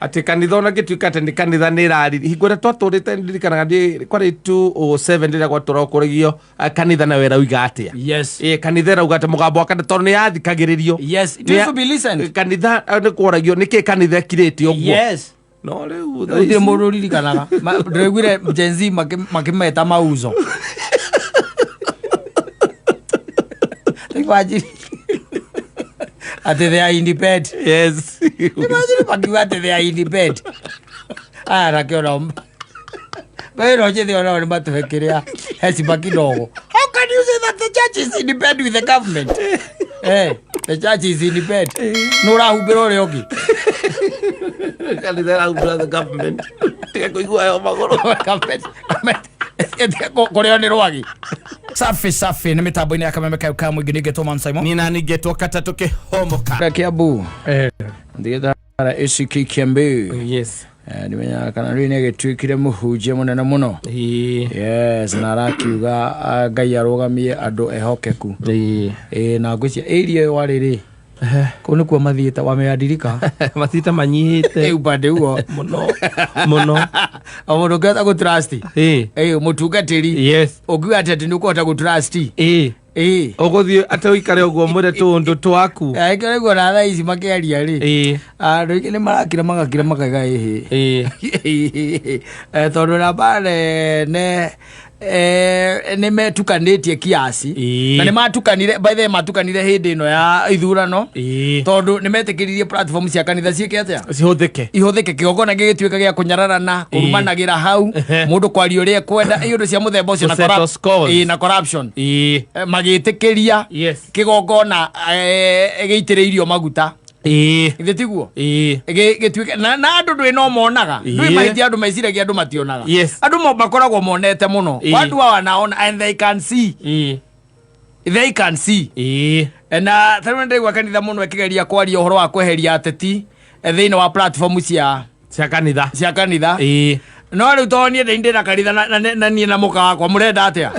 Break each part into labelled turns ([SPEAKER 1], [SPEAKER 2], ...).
[SPEAKER 1] Atĩ kanitha ona ngĩtuĩka atĩ nĩ kanitha nĩ ĩrariri hingo ĩrĩa twatũrĩte ndirikanaga ndĩ kwarĩ 207 rĩrĩa gwatũrokũragio kanitha na wera uiga atĩa. Ĩ kanitha ĩrauga atĩ mũgambo wa kanitha tondũ nĩ yathikagĩrĩrio.
[SPEAKER 2] Yes, it used to be listened.
[SPEAKER 1] Kanitha nĩ kworagio nĩkĩ kanitha ĩkirĩte ũguo. No rĩu thaa
[SPEAKER 2] Gũtirĩ
[SPEAKER 1] ici-
[SPEAKER 2] mũndũ ũririkanaga. Ndĩraiguire Gen Z makĩmeta mauzo. Imagine. Atĩ they are in bed. Imagine makiuga atĩ they are in bed. Aya nakĩo nao wĩra njĩthĩ onao nĩ matũhe kĩrĩa hecima kidogo. How can you say that the church is in bed with the government? Eh, the church is in bed. Nũ ũrahumbĩra ũrĩa ũngĩ?
[SPEAKER 1] Kanitha ĩrahumbĩra the government. Tiga kũigua yo magũrũ.
[SPEAKER 2] Kũrĩo nĩ rwagĩ. Safi safi nĩ mĩtambo-inĩ ya kameme kayo ka mũingĩ ningĩ Thomas Simon.
[SPEAKER 1] Nina ningĩtwo katatũ kĩhomoka.
[SPEAKER 2] Kiambu. Ndigĩtara ACK Kiambu. Ndimenyaga kana rĩu nĩagĩtuĩkire mũhunjia mũnene mũno. Yes, na arakiuga Ngai arũgamie andũ ehokeku. Na ngwĩciria area ĩyo warĩ rĩ kũu nĩkuo mathiĩte wameandirika.
[SPEAKER 1] Mathiĩte manyihĩte.
[SPEAKER 2] Upande huo.
[SPEAKER 1] Mũno mũno.
[SPEAKER 2] O mũndũ ũngĩhota gũtrust. Mũtungatĩri. Ũngiuga atĩ atĩ nĩ ũkũhota gũtrust.
[SPEAKER 1] Ũgũthiĩ atĩ ũikare ũguo mwĩre tũũndũ twaku.
[SPEAKER 2] Angĩkorwo nĩguo na thaa ici makĩaria rĩ, andũ aingĩ nĩ marakira magakira makaiga ĩhĩ. Tondũ namba nene nĩ metukanĩtie kiasi. Na nĩ matukanire, by the way, matukanire hĩndĩ ĩno ya ithurano. Tondũ nĩ metĩkĩririe platform cia kanitha ciĩke atĩa?
[SPEAKER 1] Cihũthĩke.
[SPEAKER 2] Ihũthĩke kĩgongona gĩgĩtuĩka gĩa kũnyararana, kũrumanagĩra hau, mũndũ kwaria ũrĩa ekwenda, iũndũ cia mũthemba ũcio na
[SPEAKER 1] Gũsettle scores.
[SPEAKER 2] Na corruption. Magĩtĩkĩria kĩgongona gĩitĩrĩirio maguta. Githĩ tiguo? Gĩtuĩke na andũ ndũĩ no monaga. Ndũĩ mahĩtia andũ meciragia andũ mationaga. Andũ makoragwo monete mũno. Watu hawa wanaona and they can see. They can see. Na tarĩu nĩndĩraigua kanitha mũno ĩkĩgeria kwaria ũhoro wa kweheria ateti thĩinĩ wa platform cia
[SPEAKER 1] Cia kanitha.
[SPEAKER 2] Cia kanitha. No rĩu tondũ niĩ ndĩ na kanitha na niĩ na mũka wakwa mũrenda atĩa?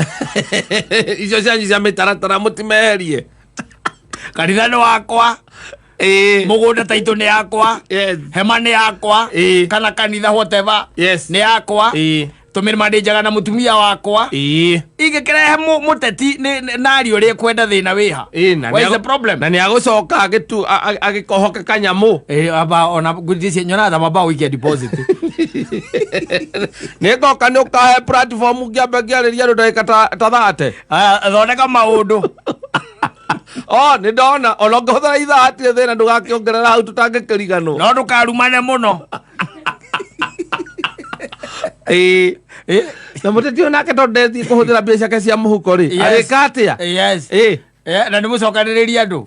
[SPEAKER 1] Icio cianyu cia mĩtaratara mũtimeherie.
[SPEAKER 2] Kanitha nĩ wakwa. Mũgũnda taitũ nĩ yakwa. Hema nĩ yakwa. Kana kanitha whatever. Nĩ yakwa. Tũmĩmanĩnjaga na mũtumia wakwa. Ingĩkĩrehe mũteti nario ũrĩa kwenda thĩna wĩha.
[SPEAKER 1] Na
[SPEAKER 2] Where is the problem?
[SPEAKER 1] Na nĩ agũcoka agĩkohoke kanyamũ.
[SPEAKER 2] Aba ona ngwĩciria nyonaga ta mambao gũikia deposit.
[SPEAKER 1] Nĩ ngoka nĩ ũkahe platform ngĩambe ngĩarĩria andũ ndagĩka ta thate.
[SPEAKER 2] Aya, thondeka maũndũ.
[SPEAKER 1] Oh, nĩ ndona ona ũngĩhũthĩra ithaa hatirĩ thĩna ndũgakĩongerera hau tũtangĩkĩriganwo.
[SPEAKER 2] No ndũkarumane mũno.
[SPEAKER 1] Na mũteti ũyũ nake tondũ ndethiĩ kũhũthĩra mbia ciake cia mũhuko rĩ, arĩka atĩa?
[SPEAKER 2] Na nĩ mũcokanĩrĩria andũ.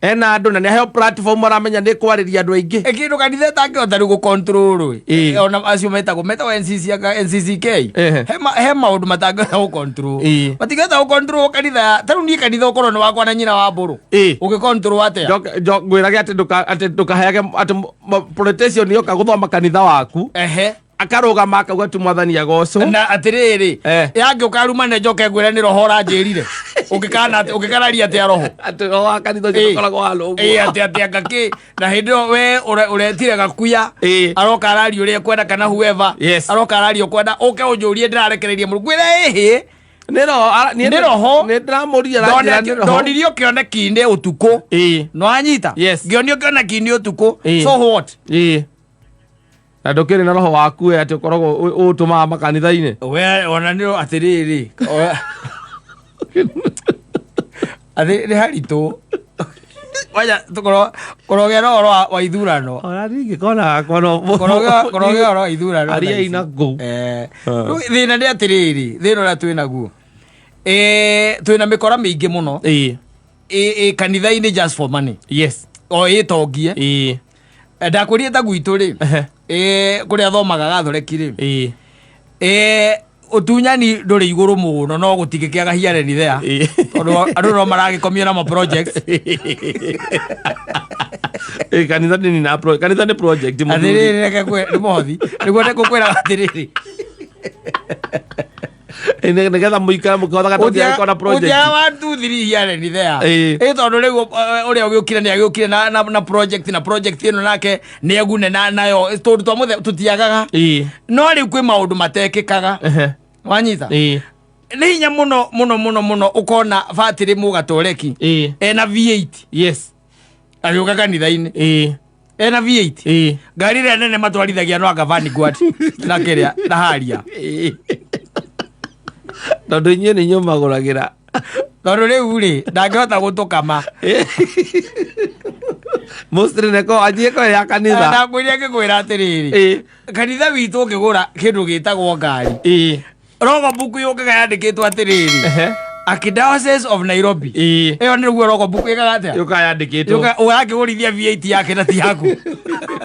[SPEAKER 1] Ena andũ na nĩ aheo platform aramenya nĩ kwarĩria andũ aingĩ.
[SPEAKER 2] Kĩndũ kanitha ĩtangĩhota rĩu gũ-control ĩ. Ona acio metagwo NCC anga NCCK. He maũndũ matangĩhota gũ-control. Matingĩhota gũ-control kanitha. Ta rĩu niĩ kanitha ũkorwo nĩ wakwa na nyina wa mbũrũ. Ũngĩ-control atĩa?
[SPEAKER 1] Ngwĩrage atĩ atĩ ndũkaheage atĩ politician yoka gũthoma kanitha waku. Akarũgama akauga tu mwathani agocwo.
[SPEAKER 2] Na atĩrĩrĩ, yangĩũka arumane njoke ngwĩre nĩ roho ũranjĩrire. Ũngĩkana atĩ, ũngĩkararia atĩa roho?
[SPEAKER 1] Atĩ roho wa kanitha ũcio ndũkoragwo wa ũguo.
[SPEAKER 2] Atĩ atĩ anga kĩ? Na hĩndĩ ĩyo we ũretire gakuya. Aroka araria ũrĩa ekwenda kana whoever. Aroka araria ũkwenda, ũke ũnjũrie ndĩrarekereirie mũndũ. Ngwĩre ĩhĩ.
[SPEAKER 1] Nĩ roho, niĩ
[SPEAKER 2] Nĩ roho.
[SPEAKER 1] Nĩ ndĩramũria aranjĩra nĩ roho.
[SPEAKER 2] Ndonirio kĩoneki-inĩ ũtukũ. No anyita? Ngĩonio kĩoneki-inĩ ũtukũ. So what?
[SPEAKER 1] Na ndũkĩrĩ na roho waku we atĩ ũkoragwo ũtũmaga makanitha-inĩ.
[SPEAKER 2] We ona nĩ atĩrĩrĩ. Atĩ nĩ haritũ. Wanya tũkorwo kũrogera ũhoro wa ithurano.
[SPEAKER 1] Ona niĩ ingĩkona gakwa no
[SPEAKER 2] Kũrogera ũhoro wa ithurano.
[SPEAKER 1] Aria ina ngũ.
[SPEAKER 2] Rĩu thĩna nĩ atĩrĩrĩ, thĩna ũrĩa twĩ naguo. Twĩna mĩkora mĩingĩ mũno. Kanitha-inĩ just for money. O ĩtongie. Ndakwĩrire ta gwitũ rĩ, kũrĩa thomaga gathoreki rĩ, ũtunyani ndũrĩ igũrũ mũno no gũtingĩkĩaga here and there. Tondũ andũ no maragĩkomio na ma projects.
[SPEAKER 1] Kanitha nĩ na kanitha nĩ project mũthuri.
[SPEAKER 2] Atĩrĩrĩ, reke nĩ mũhothi. Nĩguo ndĩgũkwĩra atĩrĩrĩ.
[SPEAKER 1] Nĩgetha mũikare mũkĩhothaga tũtiagĩkorwo na project.
[SPEAKER 2] Ũthiaga one two three here and there.
[SPEAKER 1] Ĩĩ.
[SPEAKER 2] Ĩ tondũ rĩu ũrĩa ũgĩũkire nĩ agĩũkire na project, na project ĩno nake nĩ egune na nayo tũndũ twa mũthemba tũtiagaga.
[SPEAKER 1] Ĩĩ.
[SPEAKER 2] No rĩu kwĩ maũndũ matekĩkaga. Wanyita?
[SPEAKER 1] Ĩĩ.
[SPEAKER 2] Nĩ hinya mũno mũno mũno mũno ũkona batĩrĩ mũgatoreki
[SPEAKER 1] Ĩĩ.
[SPEAKER 2] ena V8
[SPEAKER 1] Yes.
[SPEAKER 2] agĩũka kanitha-inĩ.
[SPEAKER 1] Ĩĩ.
[SPEAKER 2] Ena V8.
[SPEAKER 1] Ĩĩ.
[SPEAKER 2] Ngari ĩrĩa nene matwarithagia no anga Vanguard na kĩrĩa na Harrier.
[SPEAKER 1] Ĩĩ. Tondũ inyuĩ nĩ inyuĩ magũragĩra.
[SPEAKER 2] Tondũ rĩu rĩ ndangĩhota gũtũkama.
[SPEAKER 1] Mostly nĩko anjie ko ya kanitha.
[SPEAKER 2] Ndakwĩria ngĩkwĩra atĩrĩrĩ.
[SPEAKER 1] Ĩĩ.
[SPEAKER 2] Kanitha witũ ũngĩgũra kĩndũ gĩtagwo ngari.
[SPEAKER 1] Ĩĩ.
[SPEAKER 2] Rogo book yũkaga yandĩkĩtwo atĩrĩrĩ.
[SPEAKER 1] Ehe.
[SPEAKER 2] Archdiocese of Nairobi.
[SPEAKER 1] Ĩĩ.
[SPEAKER 2] Ĩyo nĩguo rogo book ĩkaga atĩa?
[SPEAKER 1] Yũkaga yandĩkĩtwo.
[SPEAKER 2] Yũka ũrakĩgũrithia V8 yake na ti yaku.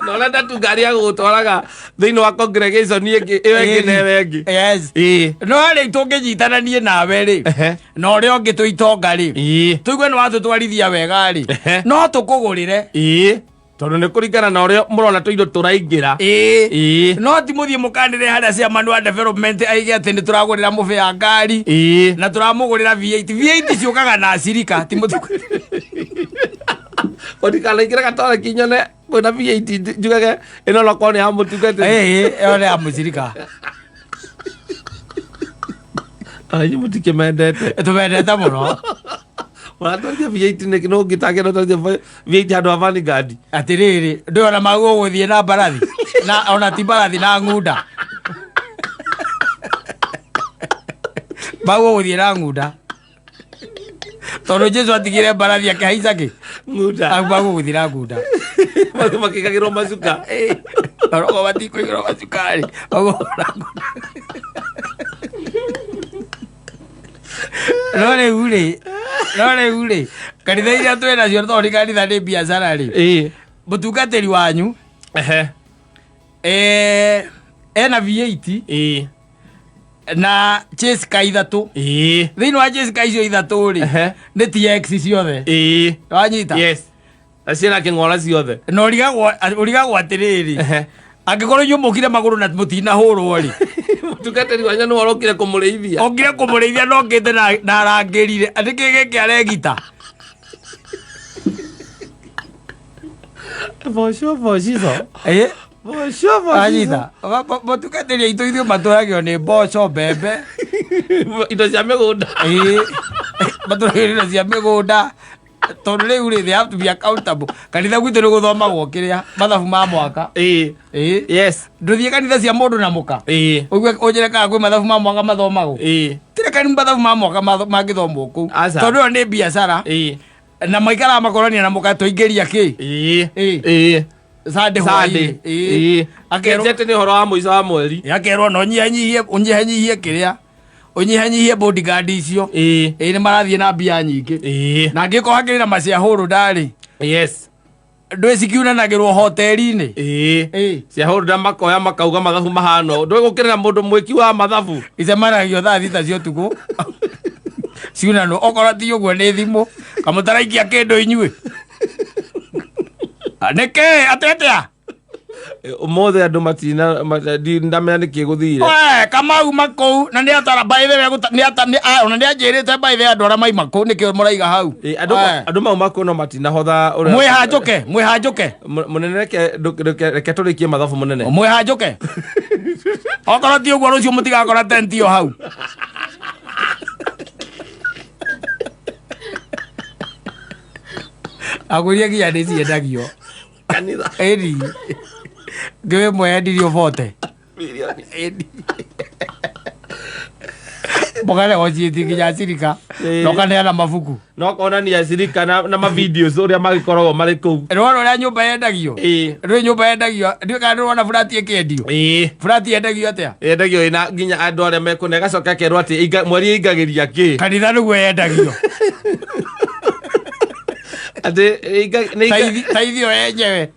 [SPEAKER 1] Na ũrenda tu ngari ya gũgũtwaraga thĩinĩ wa congregation ĩngĩ ĩyo ĩngĩ na ĩyo ĩngĩ.
[SPEAKER 2] Yes.
[SPEAKER 1] Ĩĩ.
[SPEAKER 2] No rĩu tũngĩnyitana niĩ nawe rĩ
[SPEAKER 1] Ehe.
[SPEAKER 2] na ũrĩa ũngĩ twĩ itonga rĩ
[SPEAKER 1] Ĩĩ.
[SPEAKER 2] tũigue nĩ watũtwarithia wega rĩ
[SPEAKER 1] Ehe.
[SPEAKER 2] no tũkũgũrĩre.
[SPEAKER 1] Ĩĩ. Tondũ nĩ kũringana na ũrĩa mũrona tũindo tũraingĩra.
[SPEAKER 2] Ĩĩ.
[SPEAKER 1] Ĩĩ.
[SPEAKER 2] No ti mũthiĩ mũkanĩre harĩa chairman wa development aige atĩ nĩ tũragũrĩra mũbĩa ngari
[SPEAKER 1] Ĩĩ.
[SPEAKER 2] na tũramũgũrĩra V8. V8 ciũkaga na acirika ti mũtu.
[SPEAKER 1] Ũndikanaingĩre gatore kinyone kwĩna V8 njugage ĩno no korwo nĩ ya mũtungatĩri.
[SPEAKER 2] Ĩĩ, ĩyo nĩ ya mũcirika.
[SPEAKER 1] Ona inyuĩ mũtikĩmendete.
[SPEAKER 2] Tũmendete mũno.
[SPEAKER 1] Ũratwarithia V8 nĩkĩ? No ũngĩtangĩenda ũtwarithie V8 handũ ha Vanguard.
[SPEAKER 2] Atĩrĩrĩ, ndũĩ ona mau ũgũthiĩ na mbarathi na ona ti mbarathi na ng'unda mau ũgũthiĩ na ng'unda tondũ Jesu atigire mbarathi akĩhaica kĩ?
[SPEAKER 1] Ng'unda.
[SPEAKER 2] Mau ũgũthiĩ na ng'unda.
[SPEAKER 1] Makĩkagĩrwo macuka.
[SPEAKER 2] Orogo matikũigĩrwo macukari. Mau ũgũthiĩ na ng'unda. No rĩu rĩ kanitha iria twĩ nacio tondũ nĩ kanitha nĩ biacara rĩ
[SPEAKER 1] Ĩĩ.
[SPEAKER 2] mũtungatĩri wanyu
[SPEAKER 1] Ehe.
[SPEAKER 2] Ena V8
[SPEAKER 1] Ĩĩ.
[SPEAKER 2] na chase ka ithatũ.
[SPEAKER 1] Ĩĩ.
[SPEAKER 2] Thĩinĩ wa chase ka icio ithatũ rĩ
[SPEAKER 1] Ehe.
[SPEAKER 2] nĩ TX ciothe.
[SPEAKER 1] Ĩĩ.
[SPEAKER 2] Wanyita?
[SPEAKER 1] Yes. Na ciĩna kĩng'ora ciothe.
[SPEAKER 2] Na ũrigagwo atĩrĩrĩ
[SPEAKER 1] Ehe.
[SPEAKER 2] angĩkorwo inyuĩ mũkire magũrũ na mũtinahũrwo rĩ
[SPEAKER 1] Mũtungatĩri wanyu nĩwe ũrokire kũmũrĩithia.
[SPEAKER 2] Okire kũmũrĩithia na okĩte na arangĩrire nĩkĩ gĩkĩ aregita.
[SPEAKER 1] Mboco mbocico.
[SPEAKER 2] Ĩ.
[SPEAKER 1] Mboco mbocico.
[SPEAKER 2] Wanyita? Mũtungatĩri aitũ ithuĩ matũragio nĩ mboco, mbembe.
[SPEAKER 1] Indo cia mĩgũnda.
[SPEAKER 2] Ĩĩ, matũragio nĩ indo cia mĩgũnda tondũ rĩu rĩ they have to be accountable. Kanitha gwitũ nĩ gũthomagwo kĩrĩa mathabu ma mwaka.
[SPEAKER 1] Ĩĩ.
[SPEAKER 2] Ĩĩ.
[SPEAKER 1] Yes.
[SPEAKER 2] Ndũthiĩ kanitha cia mũndũ na mũka
[SPEAKER 1] Ĩĩ.
[SPEAKER 2] ũigue ũnjĩre kana kwĩ mathabu ma mwaka mathomagwo.
[SPEAKER 1] Ĩĩ.
[SPEAKER 2] Tirĩ kani mathabu ma mwaka mangĩthomwo kũu
[SPEAKER 1] Aca.
[SPEAKER 2] tondũ ĩyo nĩ biacara
[SPEAKER 1] Ĩĩ.
[SPEAKER 2] na maikaraga makorania na mũka tũingĩria kĩ.
[SPEAKER 1] Ĩĩ.
[SPEAKER 2] Ĩĩ.
[SPEAKER 1] Ĩĩ.
[SPEAKER 2] Sunday
[SPEAKER 1] Sunday.
[SPEAKER 2] hwaĩ-inĩ. Ĩĩ.
[SPEAKER 1] Ĩĩ.
[SPEAKER 2] Akerwo
[SPEAKER 1] Kenjete nĩ ũhoro wa mũico wa mweri.
[SPEAKER 2] Akerwo no ũnyihanyihie kĩrĩa ũnyihanyihie bodyguard icio.
[SPEAKER 1] Ĩĩ.
[SPEAKER 2] Ĩĩ, nĩ marathiĩ na mbia nyingĩ.
[SPEAKER 1] Ĩĩ.
[SPEAKER 2] Na angĩkorwo hakĩrĩ na maciahũrũ ndarĩ
[SPEAKER 1] Yes.
[SPEAKER 2] ndwĩ cikiunanagĩrwo hoteli-inĩ.
[SPEAKER 1] Ĩĩ.
[SPEAKER 2] Ĩĩ.
[SPEAKER 1] Ciahũrũra makoya makauga mathabu mahana ũũ. Ndũĩ gũkĩrĩra mũndũ mwĩki wa mathabu.
[SPEAKER 2] Icemanagio thaa 6 cia ũtukũ ciunanwo okorwo ti ũguo nĩ thimũ kamũtaraikia kĩndũ inyuĩ nĩkĩ atĩ atĩa.
[SPEAKER 1] Ũmũthĩ andũ matina ndamenya nĩkĩ gũthire.
[SPEAKER 2] We, Kamau makũu na nĩ atara by the way nĩ ata nĩ ona nĩ anjĩrĩte by the way andũ arĩa maima kũu nĩkĩo mũraiga hau.
[SPEAKER 1] Ĩĩ, andũ
[SPEAKER 2] We.
[SPEAKER 1] Andũ mau makũ no matinahotha ũrĩa.
[SPEAKER 2] Mwĩhanjũke, mwĩhanjũke.
[SPEAKER 1] Mũnene reke tũrĩkie mathabu mũnene.
[SPEAKER 2] Mwĩhanjũke okorwo ti ũguo rũciũ mũtigakora tenti ĩyo hau. Agũria nginya nĩ ciendagio.
[SPEAKER 1] Kanitha.
[SPEAKER 2] Ĩni ngĩwe ĩmwe yendirio bote.
[SPEAKER 1] Mirioni.
[SPEAKER 2] Ĩni mũkanegotiĩti nginya cirika
[SPEAKER 1] Ĩĩ.
[SPEAKER 2] na ũkaneana mabuku.
[SPEAKER 1] No konania cirika na ma videos ũrĩa magĩkoragwo marĩ kũu.
[SPEAKER 2] Rwona ũrĩa nyũmba yendagio.
[SPEAKER 1] Ĩĩ.
[SPEAKER 2] Rwĩ nyũmba yendagio ndiũĩ kana nĩrwona burati ĩkĩendio.
[SPEAKER 1] Ĩĩ.
[SPEAKER 2] Burati yendagio atĩa?
[SPEAKER 1] Yendagio ĩna nginya andũ arĩa mekũna ĩgacoka ĩkerwo atĩ mweri ĩingagĩria kĩ.
[SPEAKER 2] Kanitha nĩguo yendagio.
[SPEAKER 1] Atĩ nĩ
[SPEAKER 2] Taithi ĩyo yenyewe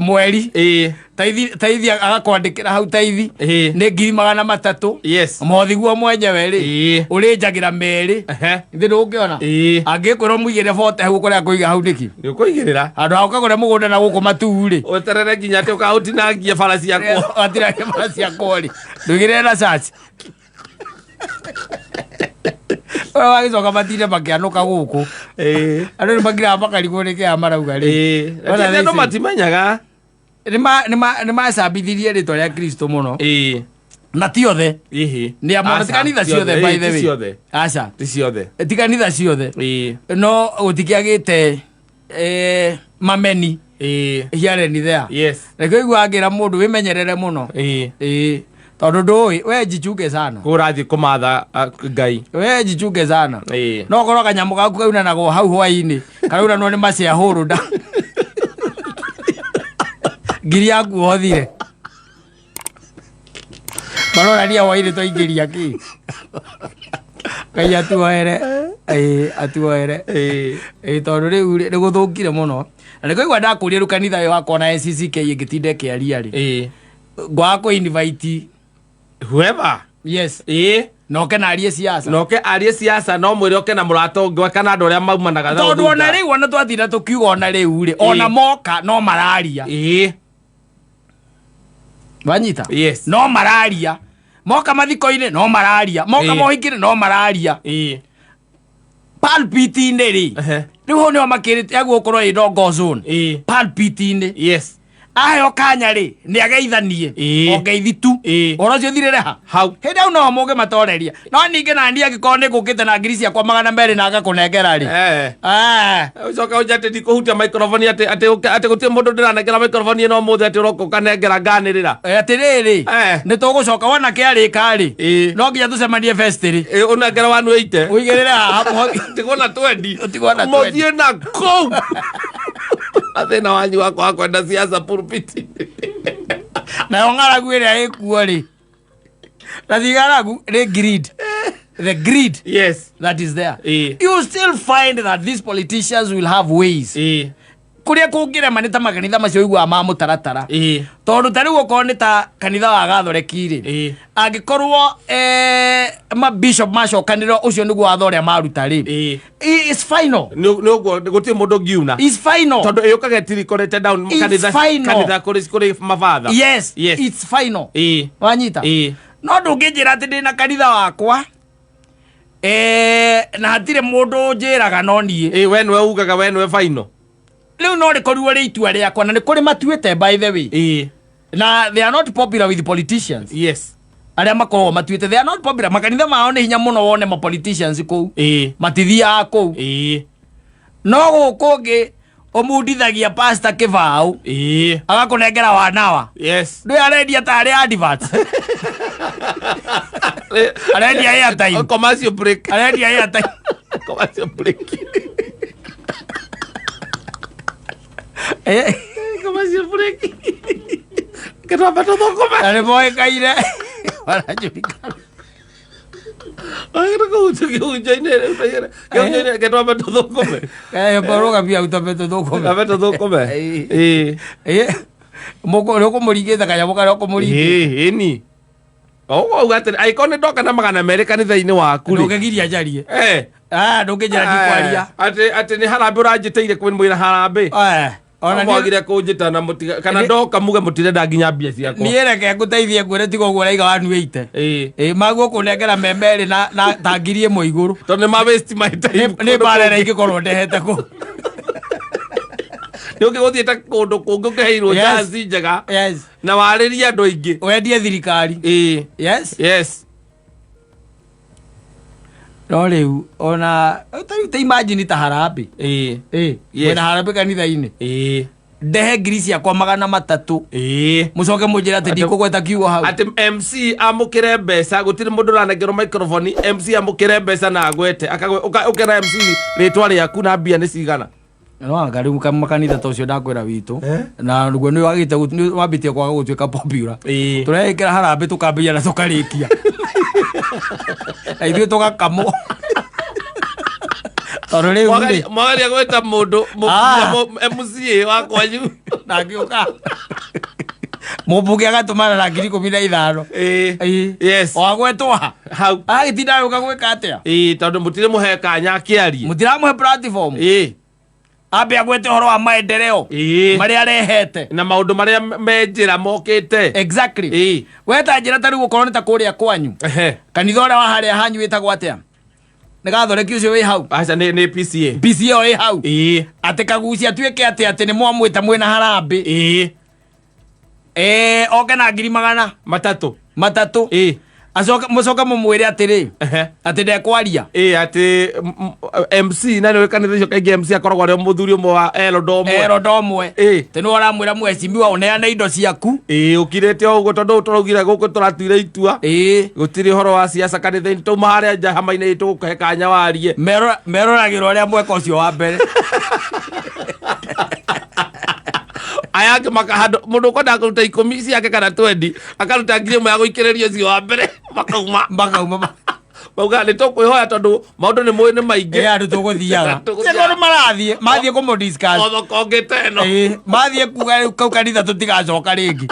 [SPEAKER 2] mweri
[SPEAKER 1] Ĩĩ.
[SPEAKER 2] Taithi agakwandĩkĩra hau taithi
[SPEAKER 1] Ĩĩ.
[SPEAKER 2] nĩ 300,000.
[SPEAKER 1] Yes.
[SPEAKER 2] Mothi guo mwenyewe rĩ
[SPEAKER 1] Ĩĩ.
[SPEAKER 2] ũrĩnjagĩra merĩ.
[SPEAKER 1] Ehe.
[SPEAKER 2] Ithe ndũngĩona
[SPEAKER 1] Ĩĩ.
[SPEAKER 2] angĩkwĩrwo mũigĩre bote hau ũkũrĩa kũiga hau nĩkĩ?
[SPEAKER 1] Nĩ ũkũigĩrĩra.
[SPEAKER 2] Handũ ha ũkagũre mũgũnda na gũkũ matuu rĩ
[SPEAKER 1] Weterere nginya atĩ ũkaũtinangie bara ciakwo.
[SPEAKER 2] Watinangie bara ciakwo rĩ ndũigĩrĩre na church. Ũrĩa wagĩcoka matinde makĩanũka gũkũ. Andũ nĩ makiraga makarigwo nĩ kĩa marauga rĩ. What are they
[SPEAKER 1] Andũ
[SPEAKER 2] saying?
[SPEAKER 1] matimenyaga.
[SPEAKER 2] Nĩ macambithirie rĩtwa rĩa Kristo mũno. Na ti othe. Nĩ amona ti
[SPEAKER 1] Aca,
[SPEAKER 2] kanitha
[SPEAKER 1] ti
[SPEAKER 2] ciothe
[SPEAKER 1] othe.
[SPEAKER 2] by the
[SPEAKER 1] Ti
[SPEAKER 2] way.
[SPEAKER 1] ciothe.
[SPEAKER 2] Aca.
[SPEAKER 1] Ti ciothe.
[SPEAKER 2] Ti kanitha ciothe. No gũtikĩagĩte mameni here and there. Reke ũigua ngĩra mũndũ wĩmenyerere mũno. Ĩĩ. Tondũ ndũĩ we jichunge sana.
[SPEAKER 1] Kũ ũrathiĩ kũmatha Ngai.
[SPEAKER 2] We jichunge sana. No korwo kanyamũ gaku kaunanagwo hau hwainĩ karaunanwo nĩ maciahũrũnda ngiri yaku wothire marorania hwainĩ twaingĩria kĩ Ngai atuoere. Ĩĩ, atuoere. Ĩĩ, tondũ rĩu rĩ, nĩ gũthũkire mũno na nĩ kũigua ndakũria rĩu kanitha ĩyo wakwa na NCCK ĩngĩtinda ĩkĩaria rĩ, ngwaga kũ invite
[SPEAKER 1] Whoever.
[SPEAKER 2] Yes. Na oke na arie siasa.
[SPEAKER 1] Na oke arie siasa, no mwĩre oke na mũrata ũngĩ kana andũ arĩa maumanaga na
[SPEAKER 2] Tondũ ona
[SPEAKER 1] thutha.
[SPEAKER 2] rĩu ona twatinda tũkiuga ona rĩu rĩ, ona moka no mararia. Wanyita?
[SPEAKER 1] Yes.
[SPEAKER 2] No mararia. Moka mathiko-inĩ no mararia. Moka mohiki-inĩ no mararia. Pulpit-inĩ rĩ. Rĩu hau nĩho makĩrĩte yaguo gũkorwo ĩ no go zone. Pulpit-inĩ. Aheo kanya rĩ, nĩ ageithanie. O ngeithi tu. Ũhoro ũcio ũthirĩre ha?
[SPEAKER 1] Hau.
[SPEAKER 2] Hĩndĩ ĩyo no mũngĩmatoreria. No ningĩ na niĩ angĩkorwo nĩ ngũkĩte na ngiri ciakwa 200 na ngakũnengera rĩ.
[SPEAKER 1] Ũcoka ũnje atĩ ndikũhutia microphone atĩ atĩ ũke atĩ gũtirĩ mũndũ ndĩranengera microphone ĩno ũmũthĩ atĩ ũroka ũkanengera nganĩrĩra.
[SPEAKER 2] Atĩrĩrĩ, nĩ tũgũcoka wona kĩarĩka rĩ, no nginya tũcemanie fest rĩ.
[SPEAKER 1] Ũnengere 180.
[SPEAKER 2] Ũigĩrĩre haha mũhothi.
[SPEAKER 1] Tigwo na twendi.
[SPEAKER 2] Tigwo na twendi.
[SPEAKER 1] Mũthiĩ na kũu. Na thĩna wanyu wa kwaga kwenda siasa pulpit.
[SPEAKER 2] Nayo ng'aragu ĩrĩa ĩkuo rĩ. Na ti ng'aragu, nĩ greed. The greed that is there. You still find that these politicians will have ways. Kũrĩa kũngĩrema nĩ ta makanitha macio ũiguaga ma mũtaratara. Tondũ ta rĩu okorwo nĩ ta kanitha wa Gathoreki rĩ, angĩkorwo mabishop macokanĩrĩra ũcio nĩguo watho ũrĩa maruta rĩ, it's final.
[SPEAKER 1] Nĩ ũguo gũtirĩ mũndũ ũngiuna.
[SPEAKER 2] It's final.
[SPEAKER 1] Tondũ ĩyũkaga ĩtirikorĩte down
[SPEAKER 2] It's
[SPEAKER 1] kanitha
[SPEAKER 2] final.
[SPEAKER 1] kanitha kũrĩ mabatha.
[SPEAKER 2] Yes,
[SPEAKER 1] Yes.
[SPEAKER 2] it's final. Wanyita? No ndũngĩnjĩra atĩ ndĩna kanitha wakwa, na hatirĩ mũndũ ũnjĩraga no niĩ.
[SPEAKER 1] We nĩwe ugaga, we nĩwe final.
[SPEAKER 2] Rĩu no rĩkorirwo rĩ itua rĩakwa, na nĩ kũrĩ matuĩte by the way. Na they are not popular with politicians. Arĩa makoragwo matuĩte they are not popular. Makanitha mao nĩ hinya mũno wone ma politicians kũu. Matithiaga kũu. No gũkũ ũngĩ ũmundithagia pastor kĩbaũ. Agakũnengera wanawa. Ndũĩ arendia tarĩ advert. Arendia airtime.
[SPEAKER 1] Commercial break.
[SPEAKER 2] Arendia airtime.
[SPEAKER 1] Commercial break. Commercial break. Kĩtwamba tũthũkũme.
[SPEAKER 2] Na nĩ moĩkaine. Wanajulikana.
[SPEAKER 1] Kĩhunjo-inĩ, kĩhunjo-inĩ, kĩtwambe tũthũkũme.
[SPEAKER 2] Rũgamia ũtwambe tũthũkũme.
[SPEAKER 1] Twambe tũthũkũme.
[SPEAKER 2] Nĩ ũkũmũringĩte kanyamũ karĩa ũkũmũringĩte.
[SPEAKER 1] Ĩni. Ũguo uga atĩrĩ, angĩkorwo nĩ ndoka na 200 kanitha-inĩ waku rĩ.
[SPEAKER 2] Ndũngĩgiria njarie. Ndũngĩnjĩra ndikwaria.
[SPEAKER 1] Atĩ nĩ harambĩ ũranjĩtĩire kwĩmwĩra harambĩ.
[SPEAKER 2] Ona niĩ-
[SPEAKER 1] Mwagire kũnjĩta na mũtiga, kana ndoka muge mũtirenda nginya mbia ciakwa.
[SPEAKER 2] Niĩ reke ngũteithie ngwĩre tiga ũguo ũraiga 180. Maguo kũnengera me merĩ na ta 1000 igũrũ.
[SPEAKER 1] Tondũ nĩ ma waste my time.
[SPEAKER 2] Nĩ mbara ĩrĩa ingĩkorwo ndehete kũ.
[SPEAKER 1] Nĩ ũngĩgũthiĩte kũndũ kũngĩ ũkĩheirwo chance njega. Na warĩrie andũ aingĩ.
[SPEAKER 2] Wendie thirikari. Yes.
[SPEAKER 1] Yes.
[SPEAKER 2] No rĩu ona ta rĩu ta imagine ta harambĩ.
[SPEAKER 1] Yes.
[SPEAKER 2] Mwĩna harambĩ kanitha-inĩ. Ndehe ngiri ciakwa 300. Mũcoke mũnjĩre atĩ ndikũgweta kiugo hau.
[SPEAKER 1] Atĩ MC amũkĩre mbeca, gũtirĩ mũndũ ũranengerwo microphone, MC amũkĩre mbeca na agwete. Akagwe, ũkera MC rĩtwa rĩaku na mbia nĩ cigana.
[SPEAKER 2] No anga rĩu makanitha ta ũcio ndakwĩra witũ. Na nĩguo nĩ wagĩte nĩ wambĩtie kwaga gũtuĩka popular. Tũreĩkĩra harambĩ tũkambĩrĩria na tũkarĩkia. Na ithuĩ tũgakamwo. Tondũ rĩu rĩ-
[SPEAKER 1] Mwagaria gwĩta mũndũ, MCA wa kwanyu.
[SPEAKER 2] Na ngĩũka. Mũmbunge agatũmana na ngiri ikũmi na ithano.
[SPEAKER 1] Yes.
[SPEAKER 2] Wagwetwo ha?
[SPEAKER 1] Hau.
[SPEAKER 2] Agĩtinda agĩũka gwĩka atĩa?
[SPEAKER 1] Tondũ mũtirĩ mũhe kanya akĩarie.
[SPEAKER 2] Mũtiramũhe platform. Ambe agwete ũhoro wa maendeleo. Marĩa arehete.
[SPEAKER 1] Na maũndũ marĩa me njĩra mokĩte.
[SPEAKER 2] Exactly. We ta njĩra ta rĩu ũkorwo nĩ ta kũrĩa kwanyu. Kanitha ũrĩa wa harĩa hanyu wĩtagwo atĩa? Nĩ gathoreki ũcio wĩ hau.
[SPEAKER 1] Aca, nĩ PCA.
[SPEAKER 2] PCA ĩyo ĩ hau. Atĩ Kagucia atuĩke atĩ nĩ mwamwĩta mwĩna harambĩ. Oke na ngiri magana
[SPEAKER 1] 300.
[SPEAKER 2] 300. Acoke mũcoke mũmwĩre atĩrĩ, atĩ ndekwaria.
[SPEAKER 1] Atĩ MC na nĩ kanitha icio kaingĩ MC akoragwo arĩ mũthuri ũmwe wa erodo ũmwe.
[SPEAKER 2] Erodo ũmwe. Atĩ nĩwe ũramwĩra mheshimiwa ũneane indo ciaku.
[SPEAKER 1] Ũkirĩte o ũguo tondũ tũraugire gũkũ tũratuire itua. Gũtirĩ ũhoro wa siasa kanitha-inĩ, twauma harĩa nja hama-inĩ itũ gũkũhe kanya warie.
[SPEAKER 2] Meroragĩrwo arĩa mweka ũcio wa mbere.
[SPEAKER 1] Aya angĩ makahandwo, mũndũ ũkwendaga kũruta 10 ciake kana 20, akaruta ngiri ĩmwe ya gũikĩrĩria ũcio wa mbere, makauma.
[SPEAKER 2] Makauma.
[SPEAKER 1] Mauga nĩ tũkwĩhoya tondũ maũndũ nĩ mũĩ nĩ maingĩ.
[SPEAKER 2] Andũ tũgũthiaga.
[SPEAKER 1] Tũgũthiaga.
[SPEAKER 2] Tondũ marathiĩ, mathiĩ kũmũ discuss.
[SPEAKER 1] O thoko ĩngĩ ta ĩno.
[SPEAKER 2] Mathiĩ kuga rĩu kau kanitha tũtigacoka rĩngĩ.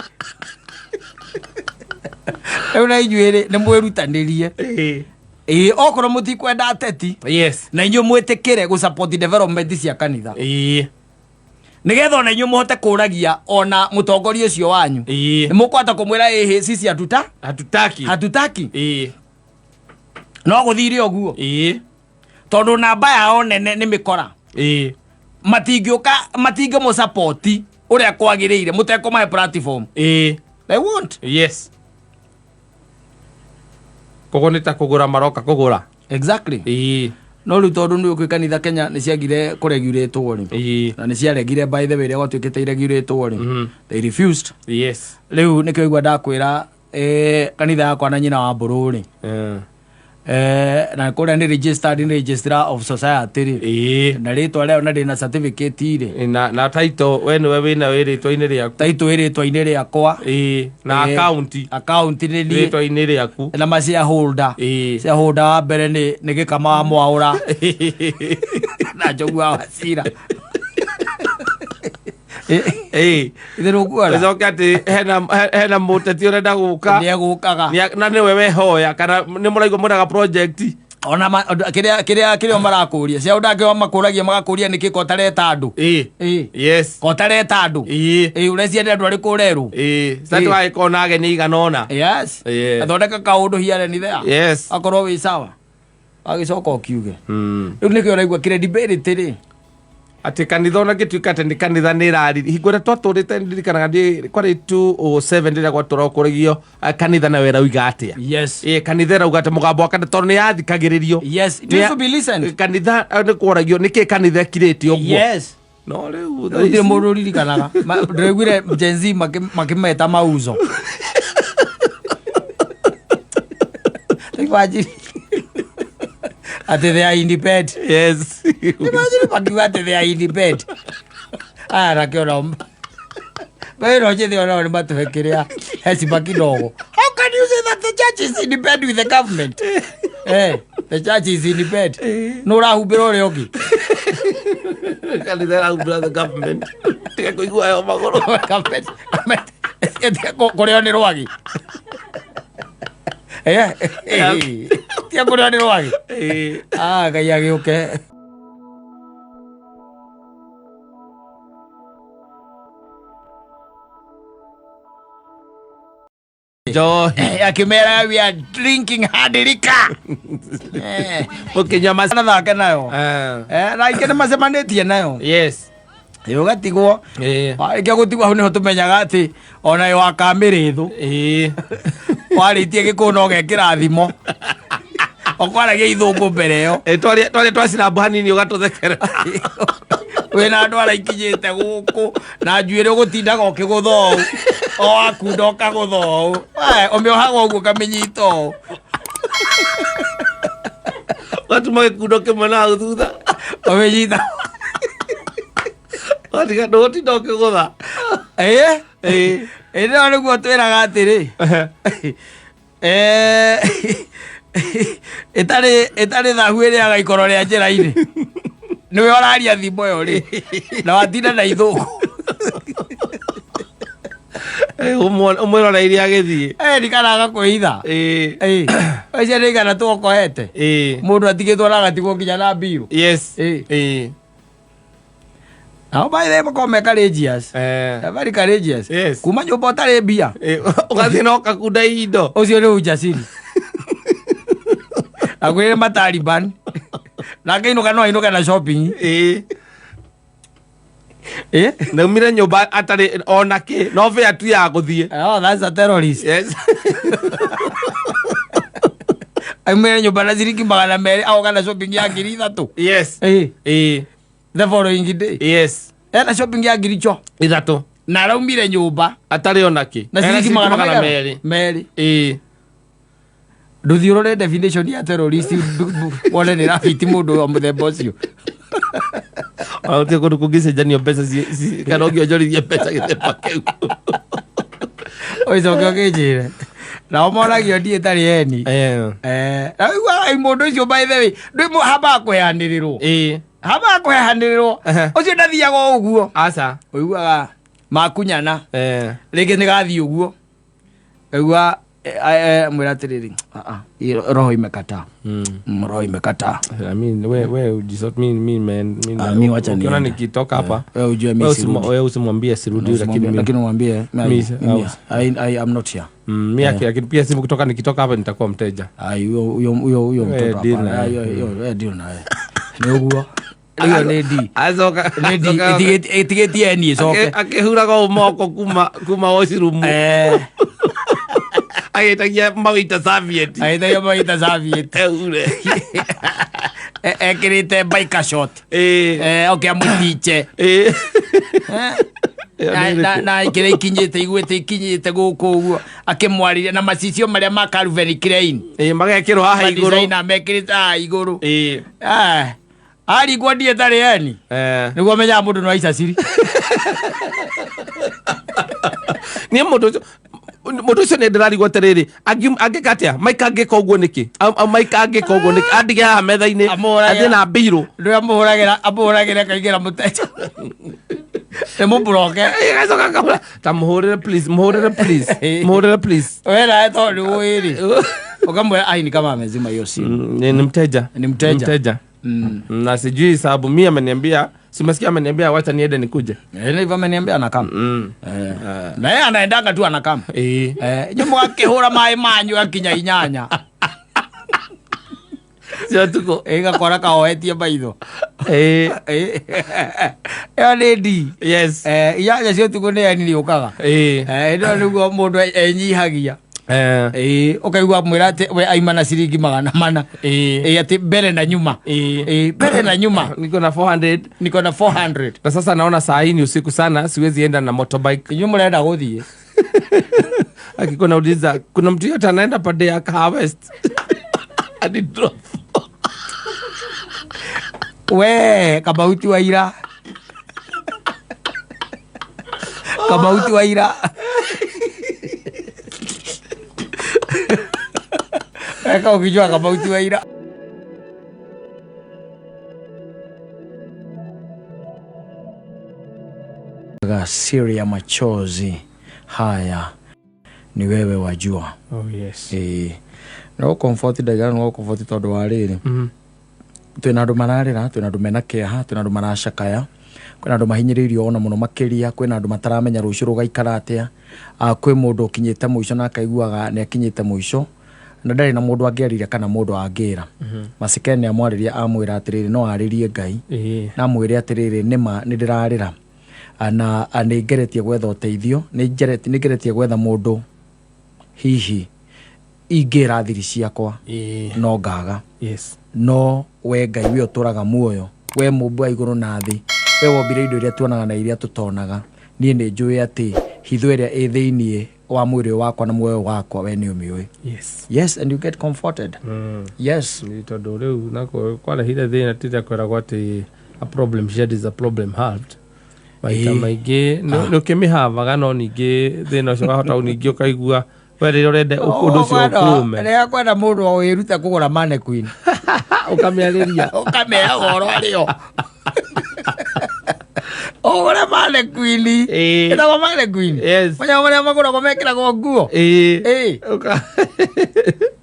[SPEAKER 2] Rĩu na inyuĩ rĩ, nĩ mwĩrutanĩrie. Okorwo mũtikwenda ateti. Na inyuĩ mwĩtĩkĩre gũ support development cia kanitha. Nĩgetha ona inyuĩ mũhote kũragia ona mũtongoria ũcio wanyu. Nĩ mũkũhota kũmwĩra ĩhĩ, sisi hatuta?
[SPEAKER 1] Hatutaki.
[SPEAKER 2] Hatutaki. No gũthire ũguo. Tondũ namba yao nene nĩ mĩkora. Matingĩũka, matingĩmũ support ũrĩa kwagĩrĩire, mũtekũmahe platform. They won't.
[SPEAKER 1] Yes. Koguo nĩ ta kũgũra maroka kũgũra.
[SPEAKER 2] Exactly. No rĩu tondũ nĩ ũkwĩ kanitha Kenya nĩ ciagire kũregulatwo rĩ. Na nĩ ciaregire by the way rĩrĩa gwatuĩkĩte iregulatwo rĩ. They refused. Rĩu nĩkĩo igua ndakwĩra, kanitha yakwa na nyina wa mbũrũ rĩ. Na kũrĩa nĩ registered, nĩ registrar of society rĩ. Na rĩtwa rĩao na ndĩna certificate rĩ.
[SPEAKER 1] Na title we nĩwe wĩna wĩ rĩtwa-inĩ rĩaku.
[SPEAKER 2] Title ĩ rĩtwa-inĩ rĩakwa.
[SPEAKER 1] Na account.
[SPEAKER 2] Account nĩ niĩ.
[SPEAKER 1] Rĩtwa-inĩ rĩaku.
[SPEAKER 2] Na ma shareholder. Shareholder wa mbere nĩ Gĩkama wa Mwaũra. Na Njogu wa Wachira. Ithe rũkuona?
[SPEAKER 1] Ũcoke atĩ hena mũteti ũrenda gũka.
[SPEAKER 2] Nĩ egũkaga.
[SPEAKER 1] Na nĩwe wehoya kana nĩ mũraigua mwĩnaga project.
[SPEAKER 2] Ona kĩrĩa marakũria. Cia ũndũ angĩ makũragia, magakũria nĩkĩ ko ũtareta andũ. Ko ũtareta andũ. Ũreciria nĩ andũ arĩkũ ũrerwo?
[SPEAKER 1] Sasa wagĩkorwo na ageni aigana ũna.
[SPEAKER 2] Yes. Athondeka kaũndũ here and there. Akorwo wĩ sawa. Agĩcoka ũkiuge. Rĩu nĩkĩo ũraigua credibility rĩ.
[SPEAKER 1] Atĩ kanitha ona gĩtuĩka atĩ nĩ kanitha nĩ ĩrariri. Hingo ĩrĩa twatũrĩte ndirikanaga ndiĩ kwarĩ 207 rĩrĩa gwatũra kũragio, kanitha na wĩra uiga atĩa. Kanitha ĩrauga atĩ mũgambo wa kanitha tondũ nĩ yathikagĩrĩrio.
[SPEAKER 2] Yes, it
[SPEAKER 1] Nĩ
[SPEAKER 2] used to be listened.
[SPEAKER 1] Kanitha, nĩ kwaragio nĩkĩ kanitha ĩkirĩte ũguo. No rĩu thaa
[SPEAKER 2] Gũtirĩ
[SPEAKER 1] ici.
[SPEAKER 2] mũndũ ũririkanaga. Ndĩraiguire Gen Z makĩmeta mauzo. Imagine. Atĩ they are in bed. Imagine makiuga atĩ they are in bed. Aya nakĩo nao Wĩra njĩthĩ onao nĩ matũhe kĩrĩa hecima kidogo. How can you say that the church is in bed with the government? The church is in bed. Nũ ũrahumbĩra ũrĩa ũngĩ?
[SPEAKER 1] Kanitha ĩrahumbĩra the government. Tiga kũigua heho magũrũ.
[SPEAKER 2] Government, government. Tiga kũrĩo nĩ rwagĩ. Tiga kũrĩo nĩ rwagĩ. Ngai agĩũke.
[SPEAKER 1] Njohi.
[SPEAKER 2] Akĩmera we are drinking hard liquor.
[SPEAKER 1] Ũkĩnyua
[SPEAKER 2] Anathake nayo. Na ingĩ nĩ macemanĩtie nayo. Ĩ, ũgatigwo. Warĩkia gũtigwo hau nĩho tũmenyaga atĩ ona ĩ wakamĩrĩ thũ. Warĩtie gĩkũũ no ũgekĩra thimo. Ũkwaragia ithũngũ mbere ĩyo.
[SPEAKER 1] Twaria twacirambũ hanini ũgatũthekera.
[SPEAKER 2] Wĩna andũ arĩa ikinyĩte gũkũ na njuĩrĩ ũgũtindaga ũkĩgũtha ũũ. O wakunda ũkagũtha ũũ. We, ũmĩohaga ũguo ũkamĩnyita ũũ.
[SPEAKER 1] Ũgatuma gĩkundo kĩmwe na hau thutha.
[SPEAKER 2] Ũmĩnyita.
[SPEAKER 1] Ũgatiga ndũgũtinda ũkĩgũtha.
[SPEAKER 2] Ĩno nĩguo twĩraga atĩrĩ. Ĩtarĩ thahu ĩrĩaga ikoro rĩa njĩra-inĩ. Nĩwe ũraria thimũ ĩyo rĩ. Na watinda na ithũngũ.
[SPEAKER 1] Ũmwĩroreire agĩthiĩ.
[SPEAKER 2] Ndikanaga kwĩhitha. Ũcio nĩ igana tũokohete. Mũndũ atigĩtwo na agatigwo nginya na mbirũ. Nao by the way makoragwo me courageous. They're very courageous. Kuma nyũmba ũtarĩ mbia.
[SPEAKER 1] Ũgathiĩ na ũgakunda indo.
[SPEAKER 2] Ũcio nĩ ujasiri. Akwĩrĩ Mataliban. Na akĩinũka no ainũke na shopping.
[SPEAKER 1] Ĩĩ.
[SPEAKER 2] Eh?
[SPEAKER 1] Naumire nyũmba atarĩ ona kĩ, no fare tu ya gũthiĩ.
[SPEAKER 2] Oh, that's a terrorist.
[SPEAKER 1] Yes.
[SPEAKER 2] Aumire nyũmba na ciringi 200 agoka na shopping ya 3,000.
[SPEAKER 1] Yes.
[SPEAKER 2] Eh.
[SPEAKER 1] Ĩĩ.
[SPEAKER 2] The following day.
[SPEAKER 1] Yes.
[SPEAKER 2] Ena shopping ya ngiri cho.
[SPEAKER 1] 3.
[SPEAKER 2] Na araumire nyũmba
[SPEAKER 1] Atarĩ ona kĩ.
[SPEAKER 2] na
[SPEAKER 1] Ena
[SPEAKER 2] ciringi magana
[SPEAKER 1] magana
[SPEAKER 2] merĩ.
[SPEAKER 1] merĩ.
[SPEAKER 2] Merĩ.
[SPEAKER 1] Ĩĩ.
[SPEAKER 2] Ndũthiĩ ũrore definition ya terrorist wone nĩ rafiti mũndũ wa mũthemba ũcio.
[SPEAKER 1] Ona gũtirĩ kũndũ kũngĩcenjanio mbeca kana ũngĩonjorithia mbeca gĩthemba kĩu.
[SPEAKER 2] Ũcoke ũkĩnjĩre. Nao monagio ndiĩ ĩtarĩ eni.
[SPEAKER 1] Eh.
[SPEAKER 2] Eh, na ũiguaga mũndũ ũcio by the way, ndwĩ hambaga kũheanĩrĩrwo.
[SPEAKER 1] Ĩĩ.
[SPEAKER 2] Hambaga kũheanĩrĩrwo.
[SPEAKER 1] Ehe.
[SPEAKER 2] Ũcio ndathiaga o ũguo.
[SPEAKER 1] Aca.
[SPEAKER 2] Ũiguaga makunyana.
[SPEAKER 1] Eh.
[SPEAKER 2] Rĩngĩ nĩ gathiĩ ũguo. Ũigua mwĩra atĩrĩrĩ, "Ah, ah, hii roho imekataa. Roho imekataa."
[SPEAKER 1] I mean, we ujisort mi man mi
[SPEAKER 2] Ah, mi wacha
[SPEAKER 1] ukiona
[SPEAKER 2] niende.
[SPEAKER 1] nikitoka hapa
[SPEAKER 2] Wewe ujue mi
[SPEAKER 1] wewe
[SPEAKER 2] sirudi.
[SPEAKER 1] wewe usimwambie sirudi, lakini
[SPEAKER 2] Lakini mwambie
[SPEAKER 1] Mi-
[SPEAKER 2] I am not here.
[SPEAKER 1] Mi akinipigia simu kutoka nikitoka hapa nitakuwa mteja.
[SPEAKER 2] Ai, huyo huyo huyo huyo
[SPEAKER 1] We
[SPEAKER 2] mtoto
[SPEAKER 1] deal
[SPEAKER 2] hapana.
[SPEAKER 1] naye.
[SPEAKER 2] Ai, hiyo hiyo deal naye. Nĩ ũguo. Ĩyo nĩ D.
[SPEAKER 1] Acoka
[SPEAKER 2] Nĩ D ĩtigĩtie N ĩcoke.
[SPEAKER 1] akĩhuraga ũ moko kuma washroom.
[SPEAKER 2] Eh,
[SPEAKER 1] Agĩtagia mawaita serviette.
[SPEAKER 2] agĩtagia mawaita serviette.
[SPEAKER 1] Ehure.
[SPEAKER 2] Ekĩrĩte biker short.
[SPEAKER 1] Ĩĩ.
[SPEAKER 2] Eh, oke amũtiche.
[SPEAKER 1] Ĩĩ.
[SPEAKER 2] Eh.
[SPEAKER 1] Ĩyo
[SPEAKER 2] Na-
[SPEAKER 1] nĩ
[SPEAKER 2] na
[SPEAKER 1] ĩrĩkũ?
[SPEAKER 2] na kĩrĩa ikinyĩte igwĩte ikinyĩte gũkũ ũguo akĩmwarĩria na macicio marĩa ma Calvin Klein.
[SPEAKER 1] Ĩĩ, magekĩrwo haha igũrũ.
[SPEAKER 2] Madesigner mekĩrĩte haha igũrũ.
[SPEAKER 1] Ĩĩ.
[SPEAKER 2] Eh, arigwo ndiĩ ĩtarĩ eni.
[SPEAKER 1] Eh.
[SPEAKER 2] Nĩguo menyaga mũndũ no aica ciri.
[SPEAKER 1] Niĩ mũndũ ũcio nĩ ndĩrarigwo atĩrĩrĩ, angĩka atĩa maika angĩka ũguo nĩkĩ maika angĩka ũguo nĩkĩ andige haha metha-inĩ
[SPEAKER 2] Amũhũragĩra.
[SPEAKER 1] athiĩ na mbirũ.
[SPEAKER 2] Ndũrĩa amũhũragĩra akaingĩra mũteja. Nĩ mũbroke.
[SPEAKER 1] Agacoka akahũra ta mũhũrĩre please, mũhũrĩre please, mũhũrĩre please.
[SPEAKER 2] We nawe tondũ nĩ ũĩ rĩ. Ũkamwĩra ai ni kama amezima hiyo simu.
[SPEAKER 1] Ni mteja.
[SPEAKER 2] Ni mteja.
[SPEAKER 1] Mteja. Na sijui sababu mi ameniambia, simesikia ameniambia wacha niende nikuje.
[SPEAKER 2] Eh, hivyo ameniambia anakam. Eh. Na yeye anaendanga tu anakam.
[SPEAKER 1] Ĩĩ.
[SPEAKER 2] Eh, inyuĩ mũgakĩhũra maĩ manyu akinya 8.
[SPEAKER 1] Cia ũtukũ.
[SPEAKER 2] Ĩgakora kahoetie maitho.
[SPEAKER 1] Ĩĩ.
[SPEAKER 2] Eh. Ĩyo nĩ D.
[SPEAKER 1] Yes.
[SPEAKER 2] Eh, 8 cia ũtukũ nĩ eni rĩũkaga.
[SPEAKER 1] Ĩĩ.
[SPEAKER 2] Eh, ĩno nĩguo mũndũ enyihagia.
[SPEAKER 1] Eh.
[SPEAKER 2] Ĩĩ, ũkaigua mwĩra atĩ we aima na ciringi 400.
[SPEAKER 1] Ĩĩ.
[SPEAKER 2] Ĩĩ, atĩ mbere na nyuma.
[SPEAKER 1] Ĩĩ.
[SPEAKER 2] Ĩĩ, mbere na nyuma.
[SPEAKER 1] Niko na 400.
[SPEAKER 2] Niko na 400.
[SPEAKER 1] Na sasa naona saa hii ni usiku sana, siwezi enda na motorbike.
[SPEAKER 2] Inyuĩ mũrenda gũthiĩ.
[SPEAKER 1] Akikuwa nauliza kuna mtu yote anaenda pande ya Kahawa West. Hadi drop.
[SPEAKER 2] We, Kamauti wa ira. Kamauti wa ira. Weka ukijua Kamauti wa ira. Siri ya machozi haya ni wewe wajua.
[SPEAKER 1] Oh yes.
[SPEAKER 2] Ĩĩ. No comfort ndaiga no comfort tondũ wa rĩrĩ. Twĩna andũ mararĩra, twĩna andũ mena kĩeha, twĩna andũ maracakaya, kwĩna andũ mahinyĩrĩirio ona mũno makĩria, kwĩna andũ mataramenya rũciũ rũgaikara atĩa. Kwĩ mũndũ ũkinyĩte mũico na akaiguaga nĩ akinyĩte mũico na ndarĩ na mũndũ angĩarĩria kana mũndũ angĩra. Masikeni amwarĩria amwĩra atĩrĩrĩ no arĩrie Ngai. Na amwĩre atĩrĩrĩ nĩma nĩ ndĩrarĩra. Na nĩ ngeretie gwetha ũteithio, nĩ ngeretie gwetha mũndũ hihi ingĩra thiri ciakwa no ngaga.
[SPEAKER 1] Yes.
[SPEAKER 2] No we Ngai we ũtũraga muoyo, we mũmbi wa igũrũ na thĩ, we wombire indo iria tuonaga na iria tũtonaga, niĩ nĩ njũĩ atĩ hitho ĩrĩa ĩ thĩiniĩ wa mwĩrĩ wakwa na muoyo wakwa we nĩ ũmĩũĩ.
[SPEAKER 1] Yes.
[SPEAKER 2] Yes, and you get comforted. Yes.
[SPEAKER 1] Nĩ tondũ rĩu nako kwarehire thĩna tĩrĩa kwĩragwo atĩ a problem shared is a problem halved. Maita maingĩ nĩ ũkĩmĩhavaga no ningĩ thĩna ũcio wahota ningĩ ũkaigua we rĩrĩa ũrenda ũndũ ũcio ũkũũme.
[SPEAKER 2] Rĩrĩa kwenda mũndũ wĩrute kũgũra mannequin.
[SPEAKER 1] Ũkamĩarĩria.
[SPEAKER 2] Ũkamĩhe ũhoro arĩo. Ũgũre mannequin. Ĩtagwo mannequin.
[SPEAKER 1] Yes.
[SPEAKER 2] Manya marĩa magũragwo mekĩragwo nguo.
[SPEAKER 1] Ĩĩ.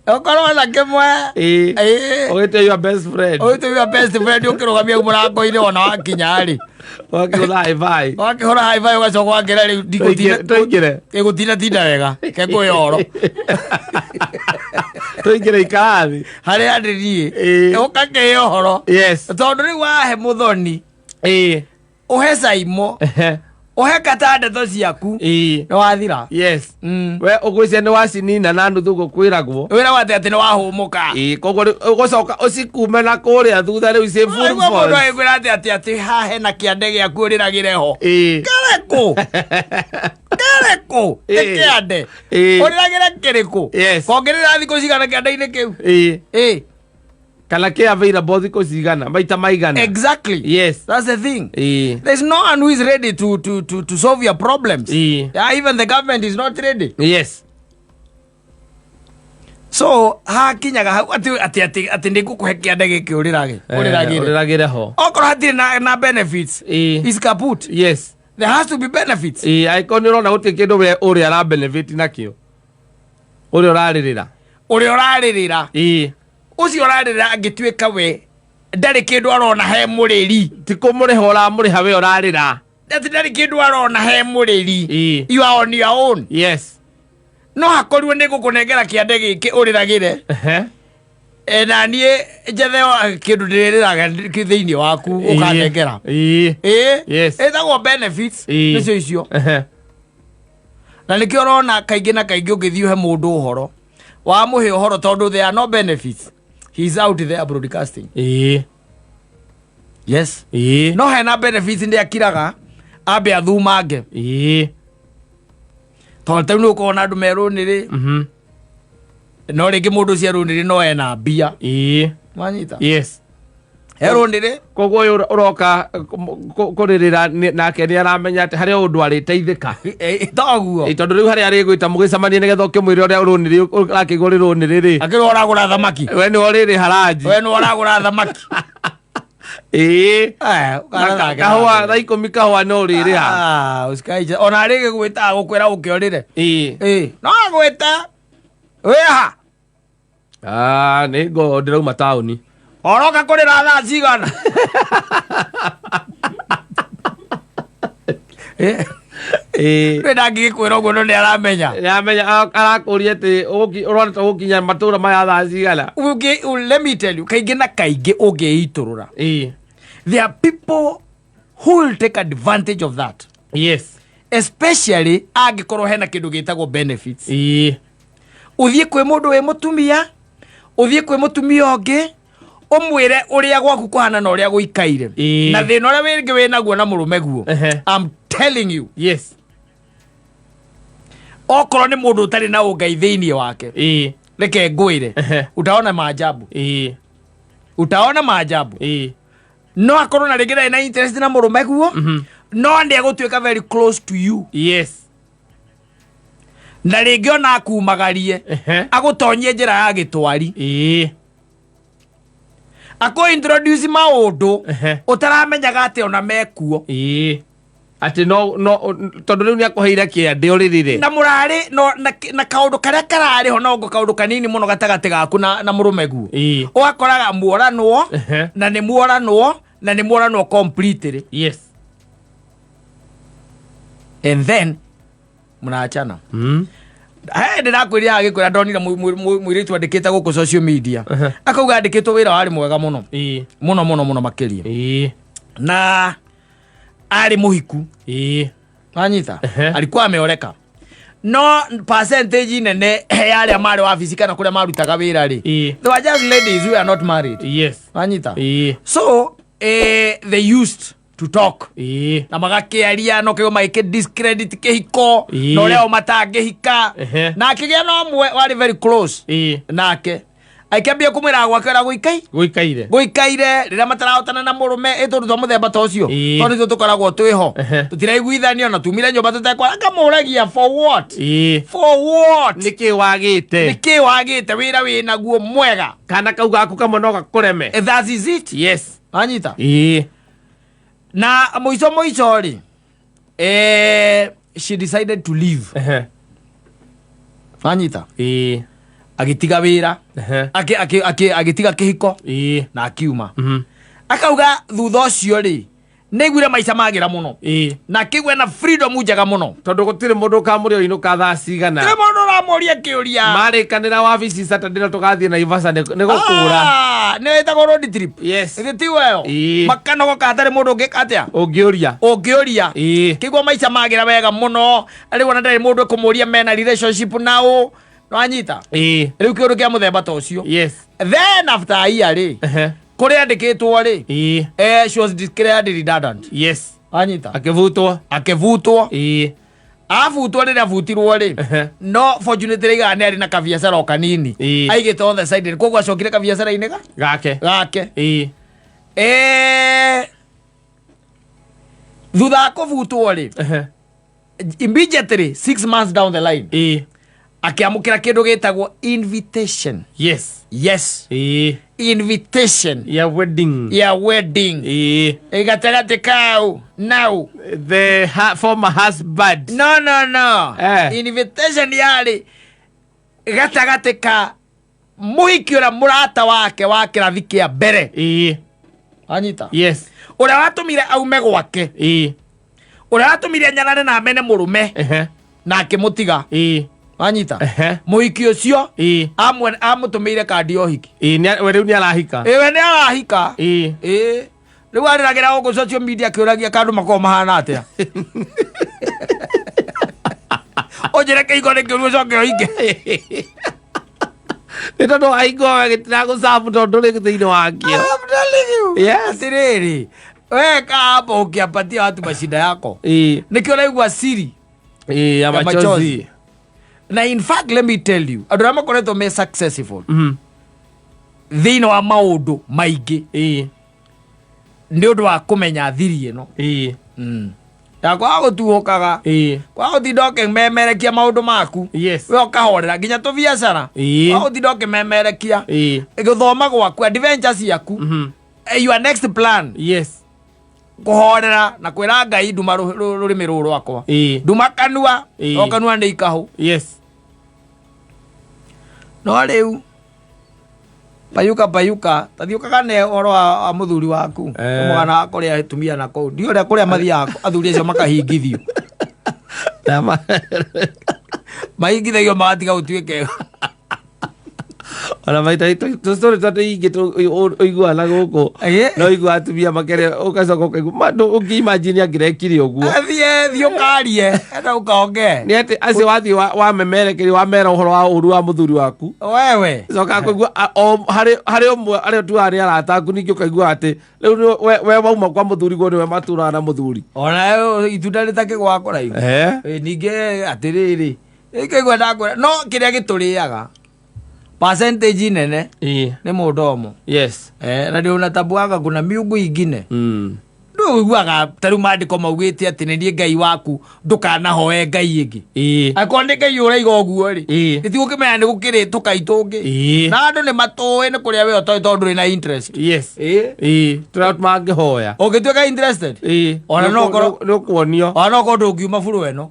[SPEAKER 2] Ũkorwo na kĩmwe.
[SPEAKER 1] Ĩĩ.
[SPEAKER 2] Ĩĩ.
[SPEAKER 1] Ũgĩte your best friend.
[SPEAKER 2] Ũgĩte your best friend ũkĩrũgamia mũrango-inĩ ona wakinya rĩ.
[SPEAKER 1] Wakĩhũra high five.
[SPEAKER 2] Wakĩhũra high five ũgacoka wakĩra rĩu
[SPEAKER 1] Tũingĩre.
[SPEAKER 2] Ĩgũtinda tinda wega. Ke ngũhe ũhoro.
[SPEAKER 1] Tũingĩre ikarathi.
[SPEAKER 2] Harĩa ndĩ niĩ.
[SPEAKER 1] Ĩĩ.
[SPEAKER 2] Ũkakĩhe ũhoro.
[SPEAKER 1] Yes.
[SPEAKER 2] Tondũ rĩu wahe mũthoni,
[SPEAKER 1] Ĩĩ.
[SPEAKER 2] ũhe Caimo,
[SPEAKER 1] Ehe.
[SPEAKER 2] ũhe kata ndeto ciaku,
[SPEAKER 1] Ĩĩ.
[SPEAKER 2] nĩ wathira.
[SPEAKER 1] Yes.
[SPEAKER 2] Mm.
[SPEAKER 1] We ũgwĩcia nĩ wacinina na nuthu gũkwĩragwo.
[SPEAKER 2] Wĩra wate atĩ nĩ wahũmũka.
[SPEAKER 1] Ĩĩ, koguo rĩu ũgũcoka ũcikume na kũrĩa thutha rĩu ciĩ full
[SPEAKER 2] Nĩguo mũndũ
[SPEAKER 1] force.
[SPEAKER 2] agĩkwĩra atĩ atĩ atĩ haha hena kĩande gĩaku ũrĩragĩre ho.
[SPEAKER 1] Ĩĩ.
[SPEAKER 2] Kĩrĩkũ? Kĩrĩkũ? Nĩ
[SPEAKER 1] Ĩĩ.
[SPEAKER 2] kĩande.
[SPEAKER 1] Ĩĩ.
[SPEAKER 2] Ũrĩragĩre kĩrĩkũ?
[SPEAKER 1] Yes.
[SPEAKER 2] Kongĩrĩra thikũ cigana kĩande-inĩ kĩu?
[SPEAKER 1] Ĩĩ.
[SPEAKER 2] Ĩĩ.
[SPEAKER 1] Kana kĩ available thikũ cigana maita maigana.
[SPEAKER 2] Exactly.
[SPEAKER 1] Yes.
[SPEAKER 2] That's the thing.
[SPEAKER 1] Ĩĩ.
[SPEAKER 2] There's no one who is ready to solve your problems.
[SPEAKER 1] Ĩĩ.
[SPEAKER 2] Yeah, even the government is not ready.
[SPEAKER 1] Yes.
[SPEAKER 2] So hakinyaga hau atĩ atĩ atĩ atĩ nĩ ngũkũhe kĩande gĩkĩ ũrĩrage. Ũrĩragĩre.
[SPEAKER 1] Ũrĩragĩre ho.
[SPEAKER 2] Okorwo hatirĩ na benefits,
[SPEAKER 1] Ĩĩ.
[SPEAKER 2] is kaput.
[SPEAKER 1] Yes.
[SPEAKER 2] There has to be benefits.
[SPEAKER 1] Ĩĩ, angĩkorwo nĩ ũrona gũtirĩ kĩndũ we ũrĩa ara benefit nakĩo. Ũrĩa ũrarĩrĩra.
[SPEAKER 2] Ũrĩa ũrarĩrĩra.
[SPEAKER 1] Ĩĩ.
[SPEAKER 2] Ũcio ũrarĩrĩra angĩtuĩka we ndarĩ kĩndũ arona he mũrĩri.
[SPEAKER 1] Ti kũmũrĩha ũramũrĩha we ũrarĩra.
[SPEAKER 2] Atĩ ndarĩ kĩndũ arona he mũrĩri.
[SPEAKER 1] Ĩĩ.
[SPEAKER 2] You are on your own.
[SPEAKER 1] Yes.
[SPEAKER 2] No hakorirwo nĩ ngũkũnengera kĩande gĩkĩ ũrĩragĩre.
[SPEAKER 1] Ehe.
[SPEAKER 2] E, na niĩ njethe kĩndũ ndĩrĩrĩraga thĩinĩ waku ũkanengera.
[SPEAKER 1] Ĩĩ.
[SPEAKER 2] Ĩĩ.
[SPEAKER 1] Yes.
[SPEAKER 2] Ĩtagwo benefits.
[SPEAKER 1] Ĩĩ.
[SPEAKER 2] Nĩcio icio.
[SPEAKER 1] Ehe.
[SPEAKER 2] Na nĩkĩo ũrona kaingĩ na kaingĩ ũngĩthiĩ ũhe mũndũ ũhoro wamũhe ũhoro tondũ there are no benefits, he is out there broadcasting.
[SPEAKER 1] Ĩĩ.
[SPEAKER 2] Yes.
[SPEAKER 1] Ĩĩ.
[SPEAKER 2] No hena benefits ndĩ akiraga ambe athumange.
[SPEAKER 1] Ĩĩ.
[SPEAKER 2] Tondũ tarĩu nĩ ũkorwo na andũ merũnĩrĩ
[SPEAKER 1] Mhm.
[SPEAKER 2] no rĩngĩ mũndũ ũcio erũnĩrĩ no ena mbia.
[SPEAKER 1] Ĩĩ.
[SPEAKER 2] Wanyita?
[SPEAKER 1] Yes.
[SPEAKER 2] Erũnĩrĩ.
[SPEAKER 1] Koguo ũyũ ũroka kũrĩrĩra nake nĩ aramenya atĩ harĩ ũndũ arĩteithĩka.
[SPEAKER 2] Toguo.
[SPEAKER 1] Ĩĩ, tondũ rĩu harĩa arĩgwĩta mũgĩcemanie nĩgetha ũkĩmwĩre ũrĩa rũnĩrĩ ũrakĩigua ũrĩ rũnĩrĩ rĩ.
[SPEAKER 2] Akĩrwo ũragũra thamaki.
[SPEAKER 1] We nĩwe ũrĩrĩha ranji.
[SPEAKER 2] We nĩwe ũragũra thamaki.
[SPEAKER 1] Ĩĩ.
[SPEAKER 2] Eh,
[SPEAKER 1] Na kahũa thaa ikũmi kahũa no ũrĩrĩha.
[SPEAKER 2] Ah, ũcikaije. Ona rĩngĩ gwĩta gũkwĩra ũkĩorĩre.
[SPEAKER 1] Ĩĩ.
[SPEAKER 2] Ĩĩ, no agwĩta. Wĩha.
[SPEAKER 1] Ah, nĩ ngo ndĩrauma taũni.
[SPEAKER 2] Oroka kũrĩra thaa cigana?
[SPEAKER 1] Ĩĩ.
[SPEAKER 2] Ndĩ ndangĩgĩkwĩra ũguo no nĩ aramenya.
[SPEAKER 1] Nĩamenya arakũria atĩ ũrona ta ũgũkinya matũra maya thaa cigana.
[SPEAKER 2] Let me tell you, kaingĩ na kaingĩ ũngĩitũrũra.
[SPEAKER 1] Ĩĩ.
[SPEAKER 2] There are people who will take advantage of that.
[SPEAKER 1] Yes.
[SPEAKER 2] Especially angĩkorwo hena kĩndũ gĩtagwo benefits.
[SPEAKER 1] Ĩĩ.
[SPEAKER 2] Ũthiĩ kwĩ mũndũ wĩ mũtumia, ũthiĩ kwĩ mũtumia ũngĩ, ũmwĩre ũrĩa gwaku kũhana na ũrĩa gũikaire.
[SPEAKER 1] Ĩĩ.
[SPEAKER 2] Na thĩna ũrĩa wĩngĩ wĩnaguo na mũrũme guo.
[SPEAKER 1] Ehe.
[SPEAKER 2] I'm telling you.
[SPEAKER 1] Yes.
[SPEAKER 2] Okorwo nĩ mũndũ ũtarĩ na ũngai thĩinĩ wake.
[SPEAKER 1] Ĩĩ.
[SPEAKER 2] Reke ngwĩre.
[SPEAKER 1] Ehe.
[SPEAKER 2] Utaona maajabu.
[SPEAKER 1] Ĩĩ.
[SPEAKER 2] Utaona maajabu.
[SPEAKER 1] Ĩĩ.
[SPEAKER 2] No akorwo na rĩngĩ ndarĩ na interest na mũrũme guo.
[SPEAKER 1] Mhm.
[SPEAKER 2] No nĩ egũtuĩka very close to you.
[SPEAKER 1] Yes.
[SPEAKER 2] Na rĩngĩ ona akumagarie.
[SPEAKER 1] Ehe.
[SPEAKER 2] Agũtonyie njĩra ya gĩtwari.
[SPEAKER 1] Ĩĩ.
[SPEAKER 2] Akũ introduce maũndũ
[SPEAKER 1] Ehe.
[SPEAKER 2] ũtaramenyaga atĩ ona mekuo.
[SPEAKER 1] Ĩĩ. Atĩ no no tondũ rĩu nĩakũheire kĩande ũrĩrĩre.
[SPEAKER 2] Na mũrarĩ no na kaũndũ karĩa kararĩ ho no kaũndũ kanini mũno gatagatĩ gaku na mũrũme guo.
[SPEAKER 1] Ĩĩ.
[SPEAKER 2] Ũgakoraga muoranwo
[SPEAKER 1] Ehe.
[SPEAKER 2] na nĩ muoranwo na nĩ muoranwo completely.
[SPEAKER 1] Yes.
[SPEAKER 2] And then mũnaachana.
[SPEAKER 1] Mm.
[SPEAKER 2] He ndĩrakwĩrire agĩkwĩra ndonire mũirĩtu andĩkĩte gũkũ social media.
[SPEAKER 1] Ehe.
[SPEAKER 2] Akauga andĩkĩtwo wĩra warĩ mwega mũno.
[SPEAKER 1] Ĩĩ.
[SPEAKER 2] Mũno mũno mũno makĩria.
[SPEAKER 1] Ĩĩ.
[SPEAKER 2] Na arĩ mũhiku.
[SPEAKER 1] Ĩĩ.
[SPEAKER 2] Wanyita?
[SPEAKER 1] Ehe.
[SPEAKER 2] Alikuwa ameoleka. No percentage nene ya arĩa marĩ wabici kana kũrĩa marutaga wĩra rĩ.
[SPEAKER 1] Ĩĩ.
[SPEAKER 2] They were just ladies who are not married.
[SPEAKER 1] Yes.
[SPEAKER 2] Wanyita?
[SPEAKER 1] Ĩĩ.
[SPEAKER 2] So, they used to talk.
[SPEAKER 1] Ĩĩ.
[SPEAKER 2] Na magakĩaria no kĩgo magĩkĩ discredit kĩhiko
[SPEAKER 1] Ĩĩ.
[SPEAKER 2] na ũrĩa o matangĩhika.
[SPEAKER 1] Ehe.
[SPEAKER 2] Na akĩgĩa na ũmwe warĩ very close
[SPEAKER 1] Ĩĩ.
[SPEAKER 2] nake. Akĩambia kũmwĩra gwake ũrĩa gũikai
[SPEAKER 1] Gũikaire.
[SPEAKER 2] gũikaire rĩrĩa matarahotana na mũrũme ĩ tũndũ twa mũthemba ta ũcio.
[SPEAKER 1] Ĩĩ.
[SPEAKER 2] Tondũ nĩtwo tũkoragwo twĩho.
[SPEAKER 1] Ehe.
[SPEAKER 2] Tũtiraiguithanio na tumire nyũmba tũtekwara akamũragia for what?
[SPEAKER 1] Ĩĩ.
[SPEAKER 2] For what?
[SPEAKER 1] Nĩkĩ wagĩte?
[SPEAKER 2] Nĩkĩ wagĩte wĩra wĩnaguo mwega?
[SPEAKER 1] Kana kau gaku kamwe no gakũreme.
[SPEAKER 2] That is it.
[SPEAKER 1] Yes.
[SPEAKER 2] Wanyita?
[SPEAKER 1] Ĩĩ.
[SPEAKER 2] Na mũico mũico rĩ, she decided to leave.
[SPEAKER 1] Ehe.
[SPEAKER 2] Wanyita?
[SPEAKER 1] Ĩĩ.
[SPEAKER 2] Agĩtiga wĩra.
[SPEAKER 1] Ehe.
[SPEAKER 2] Agĩtiga kĩhiko
[SPEAKER 1] Ĩĩ.
[SPEAKER 2] na akiuma.
[SPEAKER 1] Mhm.
[SPEAKER 2] Akauga thutha ũcio rĩ, Nĩaiguire maica magĩra mũno. Na akĩigua na freedom njega mũno.
[SPEAKER 1] Tondũ gũtirĩ mũndũ ũkamũria ũinũka thaa cigana.
[SPEAKER 2] Gũtirĩ mũndũ ũramũria kĩũria.
[SPEAKER 1] Marĩkanĩra wabici Saturday no tũgathiĩ Naivasha nĩ gũkũra.
[SPEAKER 2] Ah, nĩ ĩtagwo road trip.
[SPEAKER 1] Yes.
[SPEAKER 2] Githĩ ti weyo? Makanogoka hatarĩ mũndũ ũngĩka atĩa?
[SPEAKER 1] Ũngĩũria.
[SPEAKER 2] Ũngĩũria. Kĩigua maica magĩra wega mũno. Rĩu ona ndarĩ mũndũ ũkũmũria mena relationship nao. Nĩwanyita? Rĩu kĩũndũ kĩa mũthemba ta ũcio.
[SPEAKER 1] Yes.
[SPEAKER 2] Then after a year rĩ, kũrĩa andĩkĩtwo rĩ, she was declared redundant.
[SPEAKER 1] Yes.
[SPEAKER 2] Wanyita?
[SPEAKER 1] Akĩbutwo.
[SPEAKER 2] Akĩbutwo. Abutwo rĩrĩa abutirwo rĩ, no fortunately rĩigaga nĩ arĩ na kabiacara o kanini. Aigĩte on the side, koguo acokire kabiacara-inĩ ga?
[SPEAKER 1] Gake.
[SPEAKER 2] Gake. Thutha wa kũbutwo rĩ, immediately 6 months down the line, akĩamũkĩra kĩndũ gĩtagwo invitation.
[SPEAKER 1] Yes.
[SPEAKER 2] Yes. Invitation.
[SPEAKER 1] Ya wedding.
[SPEAKER 2] Ya wedding. Gatagatĩ kau now.
[SPEAKER 1] The former husband.
[SPEAKER 2] No, no, no. Invitation yarĩ gatagatĩ ka mũhiki ũrĩa mũrata wake wa kĩrathi kĩa mbere. Wanyita?
[SPEAKER 1] Yes.
[SPEAKER 2] Ũrĩa watũmire aume gwake. Ũrĩa watũmire anyarare na amene mũrũme. Na akĩmũtiga. Wanyita? Mũhiki ũcio amũtũmĩire kandi ya ũhiki.
[SPEAKER 1] We rĩu nĩ arahika.
[SPEAKER 2] We nĩ arahika. Rĩu arĩragĩra gũkũ social media akĩũragia kandũ makoragwo mahana atĩa. Ũnjĩre kĩhiko nĩ kĩũru ũcoke ũhike.
[SPEAKER 1] Nĩ tondũ wahingo gĩtiragũcabu tondũ ndũrĩ thĩinĩ wakĩo.
[SPEAKER 2] I'm telling you.
[SPEAKER 1] Yes.
[SPEAKER 2] Atĩrĩrĩ, we kaa hapo ukiapatia watu mashinda yako. Nĩkĩo ũraigua siri
[SPEAKER 1] Ya
[SPEAKER 2] ya
[SPEAKER 1] machozi.
[SPEAKER 2] machozi. Na in fact let me tell you, andũ arĩa makoretwo me successful thĩinĩ wa maũndũ maingĩ nĩ ũndũ wa kũmenya thiri ĩno. Ya kwaga gũtuũkaga, kwaga gũtinda ũkĩmemerekia maũndũ maku.
[SPEAKER 1] Yes.
[SPEAKER 2] We ũkahorera nginya tũbiacara. Kwaga gũtinda ũkĩmemerekia. Gũthoma gwaku, adventure ciaku. Your next plan.
[SPEAKER 1] Yes.
[SPEAKER 2] Kũhorera na kwĩra Ngai nduma rũrĩmĩ rũrũ rwakwa. Nduma kanua, o kanua nĩ ikahũ.
[SPEAKER 1] Yes.
[SPEAKER 2] No rĩu payuka payuka, ta thiĩ ũkagane ũhoro wa mũthuri waku. Mũgana wa kũrĩa atumia na kũu. Ndiũĩ ũrĩa kũrĩa mathiaga athuri acio makahingithio. Mahingithagio magatiga gũtuĩka.
[SPEAKER 1] Ona maita tũstory twa tũingĩ ũiguaga na gũkũ. No ũiguaga atumia makĩaria, ũgacoka ũkaigua, ma, ndũ-, ũngĩ-imagine angĩrekire ũguo.
[SPEAKER 2] Athiĩ, thiĩ ũkarie, enda ũkaongee.
[SPEAKER 1] Nĩ atĩ acio wathiĩ wamemerekeria, wamera ũhoro wa ũru wa mũthuri waku.
[SPEAKER 2] Wewe.
[SPEAKER 1] Coka kũigua, o, harĩ ũmwe arĩa ũtuaga nĩ arata aku, ningĩ ũkaigua atĩ rĩu nĩ we wauma kwa mũthuri guo nĩwe matũraga na mũthuri.
[SPEAKER 2] Ona itunda rĩtakĩgwa kũraihu. Ningĩ atĩrĩrĩ, ĩkaigua ndakwĩra, no kĩrĩa gĩtũrĩaga percentage nene nĩ mũndomo.
[SPEAKER 1] Yes.
[SPEAKER 2] Na ndio unatambuaga kuna miungu ingine. Ndũiguaga ta rĩu maandĩko maugĩte atĩ nĩ niĩ Ngai waku, ndũkanahoe Ngai ĩngĩ. Angĩkorwo nĩ Ngai ũraiga ũguo rĩ, nĩtigũkĩmenya nĩ gũkĩrĩ tũkai tũngĩ. Na andũ nĩ matũĩ nĩ kũrĩa we ũtoĩ tondũ ndũrĩ na interest.
[SPEAKER 1] Yes. Tũrĩa mangĩhoya.
[SPEAKER 2] Ũngĩtuĩka interested? Ona no ũkorwo
[SPEAKER 1] Nĩ ũkuonio.
[SPEAKER 2] Ona no ũkorwo ndũngiuma buru ĩno.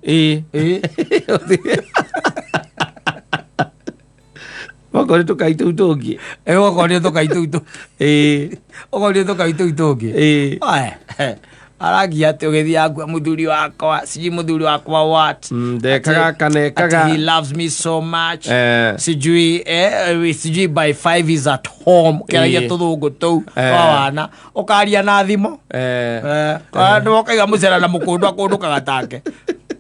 [SPEAKER 1] Okorwo nĩ tũkai tũu tũngĩ.
[SPEAKER 2] Okorwo nĩ tũkai tũu tũngĩ. Okorwo nĩ tũkai tũu tũngĩ. Oe, aragia atĩ ũgĩthiĩ akua mũthuri wakwa, sijui mũthuri wakwa what.
[SPEAKER 1] Ndekaga kana ekaga.
[SPEAKER 2] Ati he loves me so much. Sijui by 5 is at home. Kĩaragia tũthũngũ tũu twa wana. Ũkaria na thimũ. Andũ ũkaiga mũcera na mũkũndũ akũndũkaga take.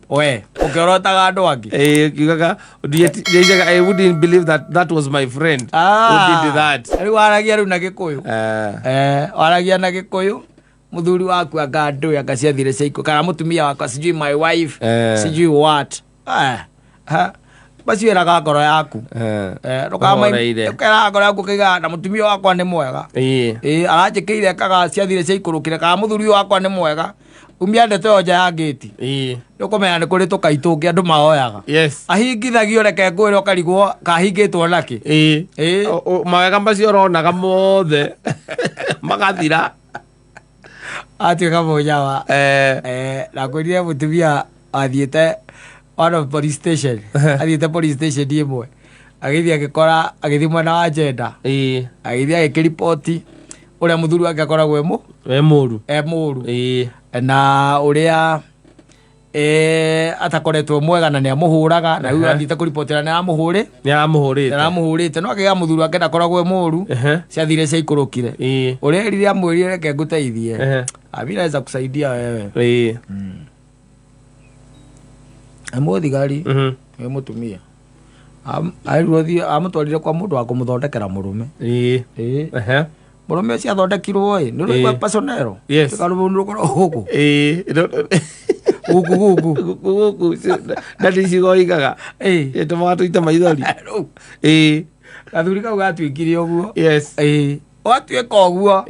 [SPEAKER 2] We, ũkĩorotaga andũ angĩ.
[SPEAKER 1] Ũkiugaga, I wouldn't believe that that was my friend who did that.
[SPEAKER 2] Rĩu waragia rĩu na Gĩkũyũ. Waragia na Gĩkũyũ. Mũthuri waku anga ndũĩ anga ciathire cia ikũ, kana mũtumia wakwa, sijui my wife, sijui what. Macio ĩraga ngoro yaku.
[SPEAKER 1] Ũhoreire.
[SPEAKER 2] Ũkeraga ngoro yaku ũkaiga, na mũtumia wakwa nĩ mwega. Aranjĩkĩire ekaga ciathire cia ikũrũkire, kana mũthuri ũyũ wakwa nĩ mwega. Umia ndeto ĩyo nja ya ngĩti. Nĩ ũkũmenya nĩ kũrĩ tũkai tũngĩ andũ mahoyaga.
[SPEAKER 1] Yes.
[SPEAKER 2] Ahingithagio reke ngwĩre ũkarigwo kahingĩtwo nakĩ.
[SPEAKER 1] Mawega macio ũronaga mothe magathira.
[SPEAKER 2] Atuĩka mũnyawa. Na ngwĩrire mũtumia athiĩte one of police station. Athiĩte police station ĩmwe. Agĩthiĩ agĩkora, agĩthiĩ mwena wa gender. Agĩthiĩ agĩkĩriboti Ũrĩa mũthuri wake akoragwo e mũ
[SPEAKER 1] We mũru.
[SPEAKER 2] E mũru.
[SPEAKER 1] Ĩĩ.
[SPEAKER 2] Na ũrĩa atakoretwo mwega na nĩ amũhũraga, na rĩu athiĩte kũribotera nĩ aramũhũrĩ.
[SPEAKER 1] Nĩ aramũhũrĩte.
[SPEAKER 2] Nĩ aramũhũrĩte, no akĩgĩa mũthuri wake ndakoragwo e mũru. Ciathire ciaikũrũkire. Ũrĩa erire amwĩrire, "Reke ngũteithie." "Mimi naweza kusaidia wewe." Mũthigari wĩ mũtumia. Arirwo thiĩ amũtwarire kwa mũndũ wa kũmũthondekera mũrũme. Ĩĩ. Mũrũme ũcio athondekirwo ĩ nĩ rũigua pasonero.
[SPEAKER 1] Yes.
[SPEAKER 2] Karũmũ rũkorwo gũkũ.
[SPEAKER 1] Ĩĩ.
[SPEAKER 2] Gũkũ gũkũ.
[SPEAKER 1] Gũkũ gũkũ ndadi icigo igaga. Ĩtũmaga tũite maithori.
[SPEAKER 2] Rĩu gathuri kau gatuĩkire ũguo. Ĩĩ, watuĩka ũguo.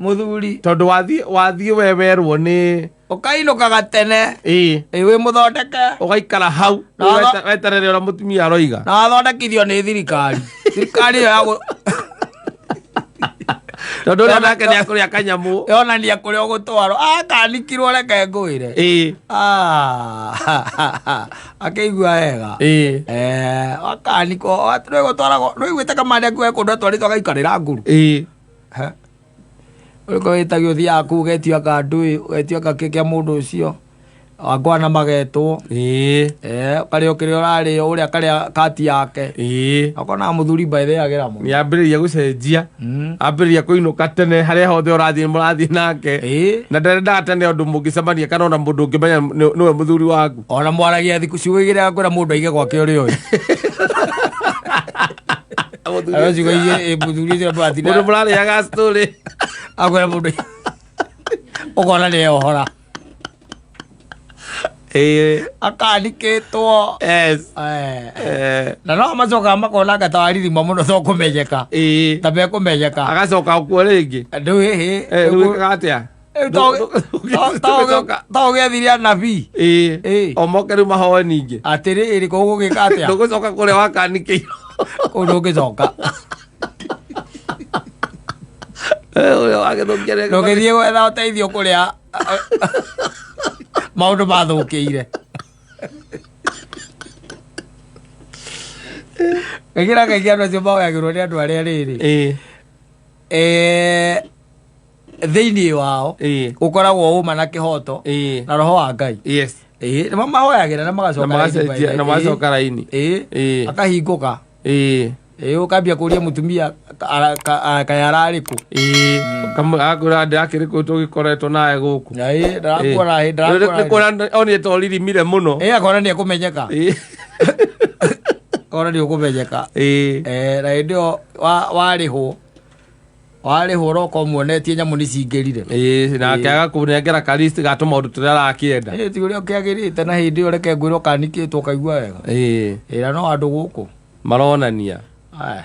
[SPEAKER 2] Mũthuri.
[SPEAKER 1] Tondũ wathiĩ we werwo nĩ
[SPEAKER 2] Ũkainũkaga tene. Ĩĩ, wĩ mũthondeke.
[SPEAKER 1] Ũgaikara hau. Weterere ũrĩa mũtumia aroiga.
[SPEAKER 2] Na wathondekithio nĩ thirikari, thirikari ĩyo ya
[SPEAKER 1] Tondũ ũrĩa nake nĩ akũrĩa kanyamũ.
[SPEAKER 2] Yonania kũrĩa ũgũtwarwo akanikirwo, reke ngwĩre. Ah, akĩigua wega. Akanikwo rĩgũtwaragwo rĩiguĩte kamande kuo kũndũ atwarĩtwo agaikarĩra nguru. Ũrĩko wĩtagio ũthiaga kũu ũgetio anga ndũĩ, ũgetio anga kĩ kĩa mũndũ ũcio angwana magetwo. Ũkarĩo kĩrĩa ũrarĩo, ũrĩa akarĩa kati yake. Ũkonaga mũthuri by the agĩra mũno.
[SPEAKER 1] Nĩ ambĩrĩria gũcenjia. Ambĩrĩria kũinũka tene, harĩa hothe ũrathiĩ mũrathiĩ nake. Na ndarendaga tene ũndũ mũngĩcemania kana ona mũndũ ũngĩmenya nĩwe mũthuri waku.
[SPEAKER 2] Ona mwaragia thikũ ciugo igĩrĩ akwĩra mũndũ aige gwake ũrĩa ũĩ. Ayo ciugo igĩrĩ mũthuri ũcio ndwatinda.
[SPEAKER 1] Mũndũ mũrarĩaga story.
[SPEAKER 2] Akwĩra mũndũ ũkona nĩ ohora. Akanikĩtwo. Na no macokaga makona anga ta waririma mũno to kũmenyeka. Ta mekũmenyeka.
[SPEAKER 1] Agacoka kuo rĩngĩ.
[SPEAKER 2] Rĩu hĩhĩ.
[SPEAKER 1] Rĩu wĩkaga atĩa?
[SPEAKER 2] To ũgĩethire anabii.
[SPEAKER 1] O moke rĩu mahoe ningĩ.
[SPEAKER 2] Atĩrĩrĩ, kũu gũgĩka atĩa?
[SPEAKER 1] Ndũgũcoka kũrĩa wakanikĩirwo.
[SPEAKER 2] Kũu ndũngĩcoka.
[SPEAKER 1] Ũrĩa wagĩthũkia rĩngĩ.
[SPEAKER 2] Ndũngĩthiĩ gwetha ũteithio kũrĩa maũndũ mathũkĩire. Kaingĩ na kaingĩ andũ acio mahoyagĩrwo nĩ andũ arĩa rĩrĩ thĩinĩ wao gũkoragwo ũma na kĩhoto na roho wa Ngai. Ĩĩ, nĩmo mahoyagĩra na magacoka
[SPEAKER 1] Na
[SPEAKER 2] raini by
[SPEAKER 1] magacenjia
[SPEAKER 2] the
[SPEAKER 1] na magacoka raini.
[SPEAKER 2] Akahingũka. Ĩĩ, ũkambia kũria mũtumia kaĩ ararĩ kũ.
[SPEAKER 1] Agakwĩra ndĩrakĩrĩ kũ tũgĩkoretwo nawe gũkũ.
[SPEAKER 2] Ĩĩ, ndarakuona hĩ, ndarakuona
[SPEAKER 1] Nĩ kuona onire ta ũririmire mũno.
[SPEAKER 2] Ĩĩ, akona nĩ ekũmenyeka. Akona nĩ ũkũmenyeka. Na hĩndĩ ĩyo warĩhwo warĩhwo ũroka ũmuonetie nyamũ nĩ cingĩrire.
[SPEAKER 1] Ĩĩ, nake agakũnengera ka list ga tũmaũndũ tũrĩa arakĩenda.
[SPEAKER 2] Ĩĩ, ti ũrĩa ũkĩagĩrĩte, na hĩndĩ ĩyo reke ngwĩre ũkanikĩtwo ũkaigua wega. Ĩĩ, na no andũ gũkũ
[SPEAKER 1] maronania.
[SPEAKER 2] Aya,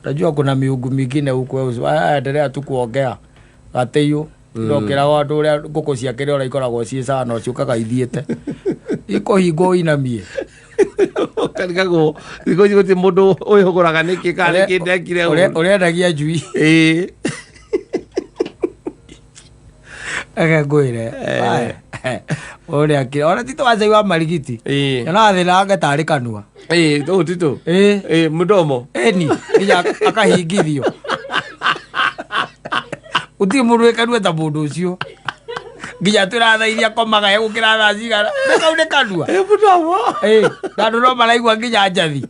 [SPEAKER 2] unajua kuna miungu mingine huku wewe endelea tu kuongea gatĩiyũ ndokĩraga andũ ũrĩa ngũkũ ciake rĩ ikoragwo ciĩ sawa no ciũkaga ithiĩte ikũhingwo ũinamie.
[SPEAKER 1] Ũkarigagwo thikũ ici gũtirĩ mũndũ wĩhũgũraga nĩkĩ kana nĩkĩ ndekire ũru.
[SPEAKER 2] Ũrĩa endagia njui. Reke ngwĩre ũrĩa akĩra ona ti twacai wa marigiti nyonaga thĩna wake tarĩ kanua.
[SPEAKER 1] Ĩĩ, tũũ titũ. Ĩĩ, mdomo.
[SPEAKER 2] Ĩni nginya akahingithio, gũtirĩ mũndũ wĩ kanua ta mũndũ ũcio, nginya twĩra thaa iria akomaga egũkĩra thaa cigana nĩ kau nĩ kanua.
[SPEAKER 1] Ĩĩ, mdomo.
[SPEAKER 2] Ĩĩ, na andũ no maraigua nginya njathi.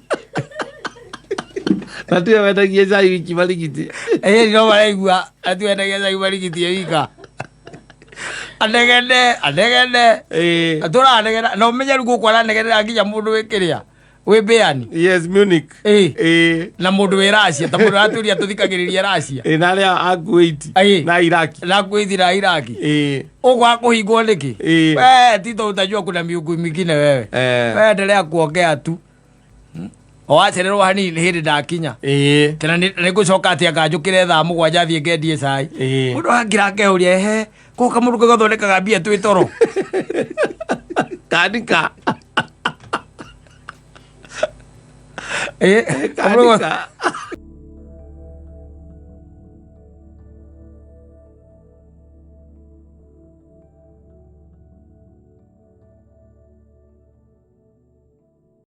[SPEAKER 1] Na tiwe wendagia cai wiki marigiti.
[SPEAKER 2] Ĩĩ, no maraigua ati wendagia cai marigiti ĩ wika, anegene anegene. Tũranegena na ũmenye rĩu gũkũ aranegenera nginya mũndũ wĩ kĩrĩa wĩ mbĩani.
[SPEAKER 1] Yes, Munich.
[SPEAKER 2] Ĩĩ. Na mũndũ wĩ Russia, ta mũndũ aratũria tũthikagĩrĩria Russia.
[SPEAKER 1] Ĩĩ, na arĩa a Kuwait. Na Iraki.
[SPEAKER 2] Na Kuwait na Iraki. Ũgwa kũhingwo nĩkĩ? We Tito, utajua kuna miungu mingine wewe. We endelea kuongea tu. O wacererwo hanini hĩndĩ ndakinya. Tena nĩ ngũcoka atĩ anga njũkĩre thaa 7 thiĩ ngendie cai. Mũndũ akira akeũria ehe ko kamũndũ kau gathondekaga mbia twĩ toro.
[SPEAKER 1] Kanika.
[SPEAKER 2] Ĩĩ.
[SPEAKER 1] Kanika.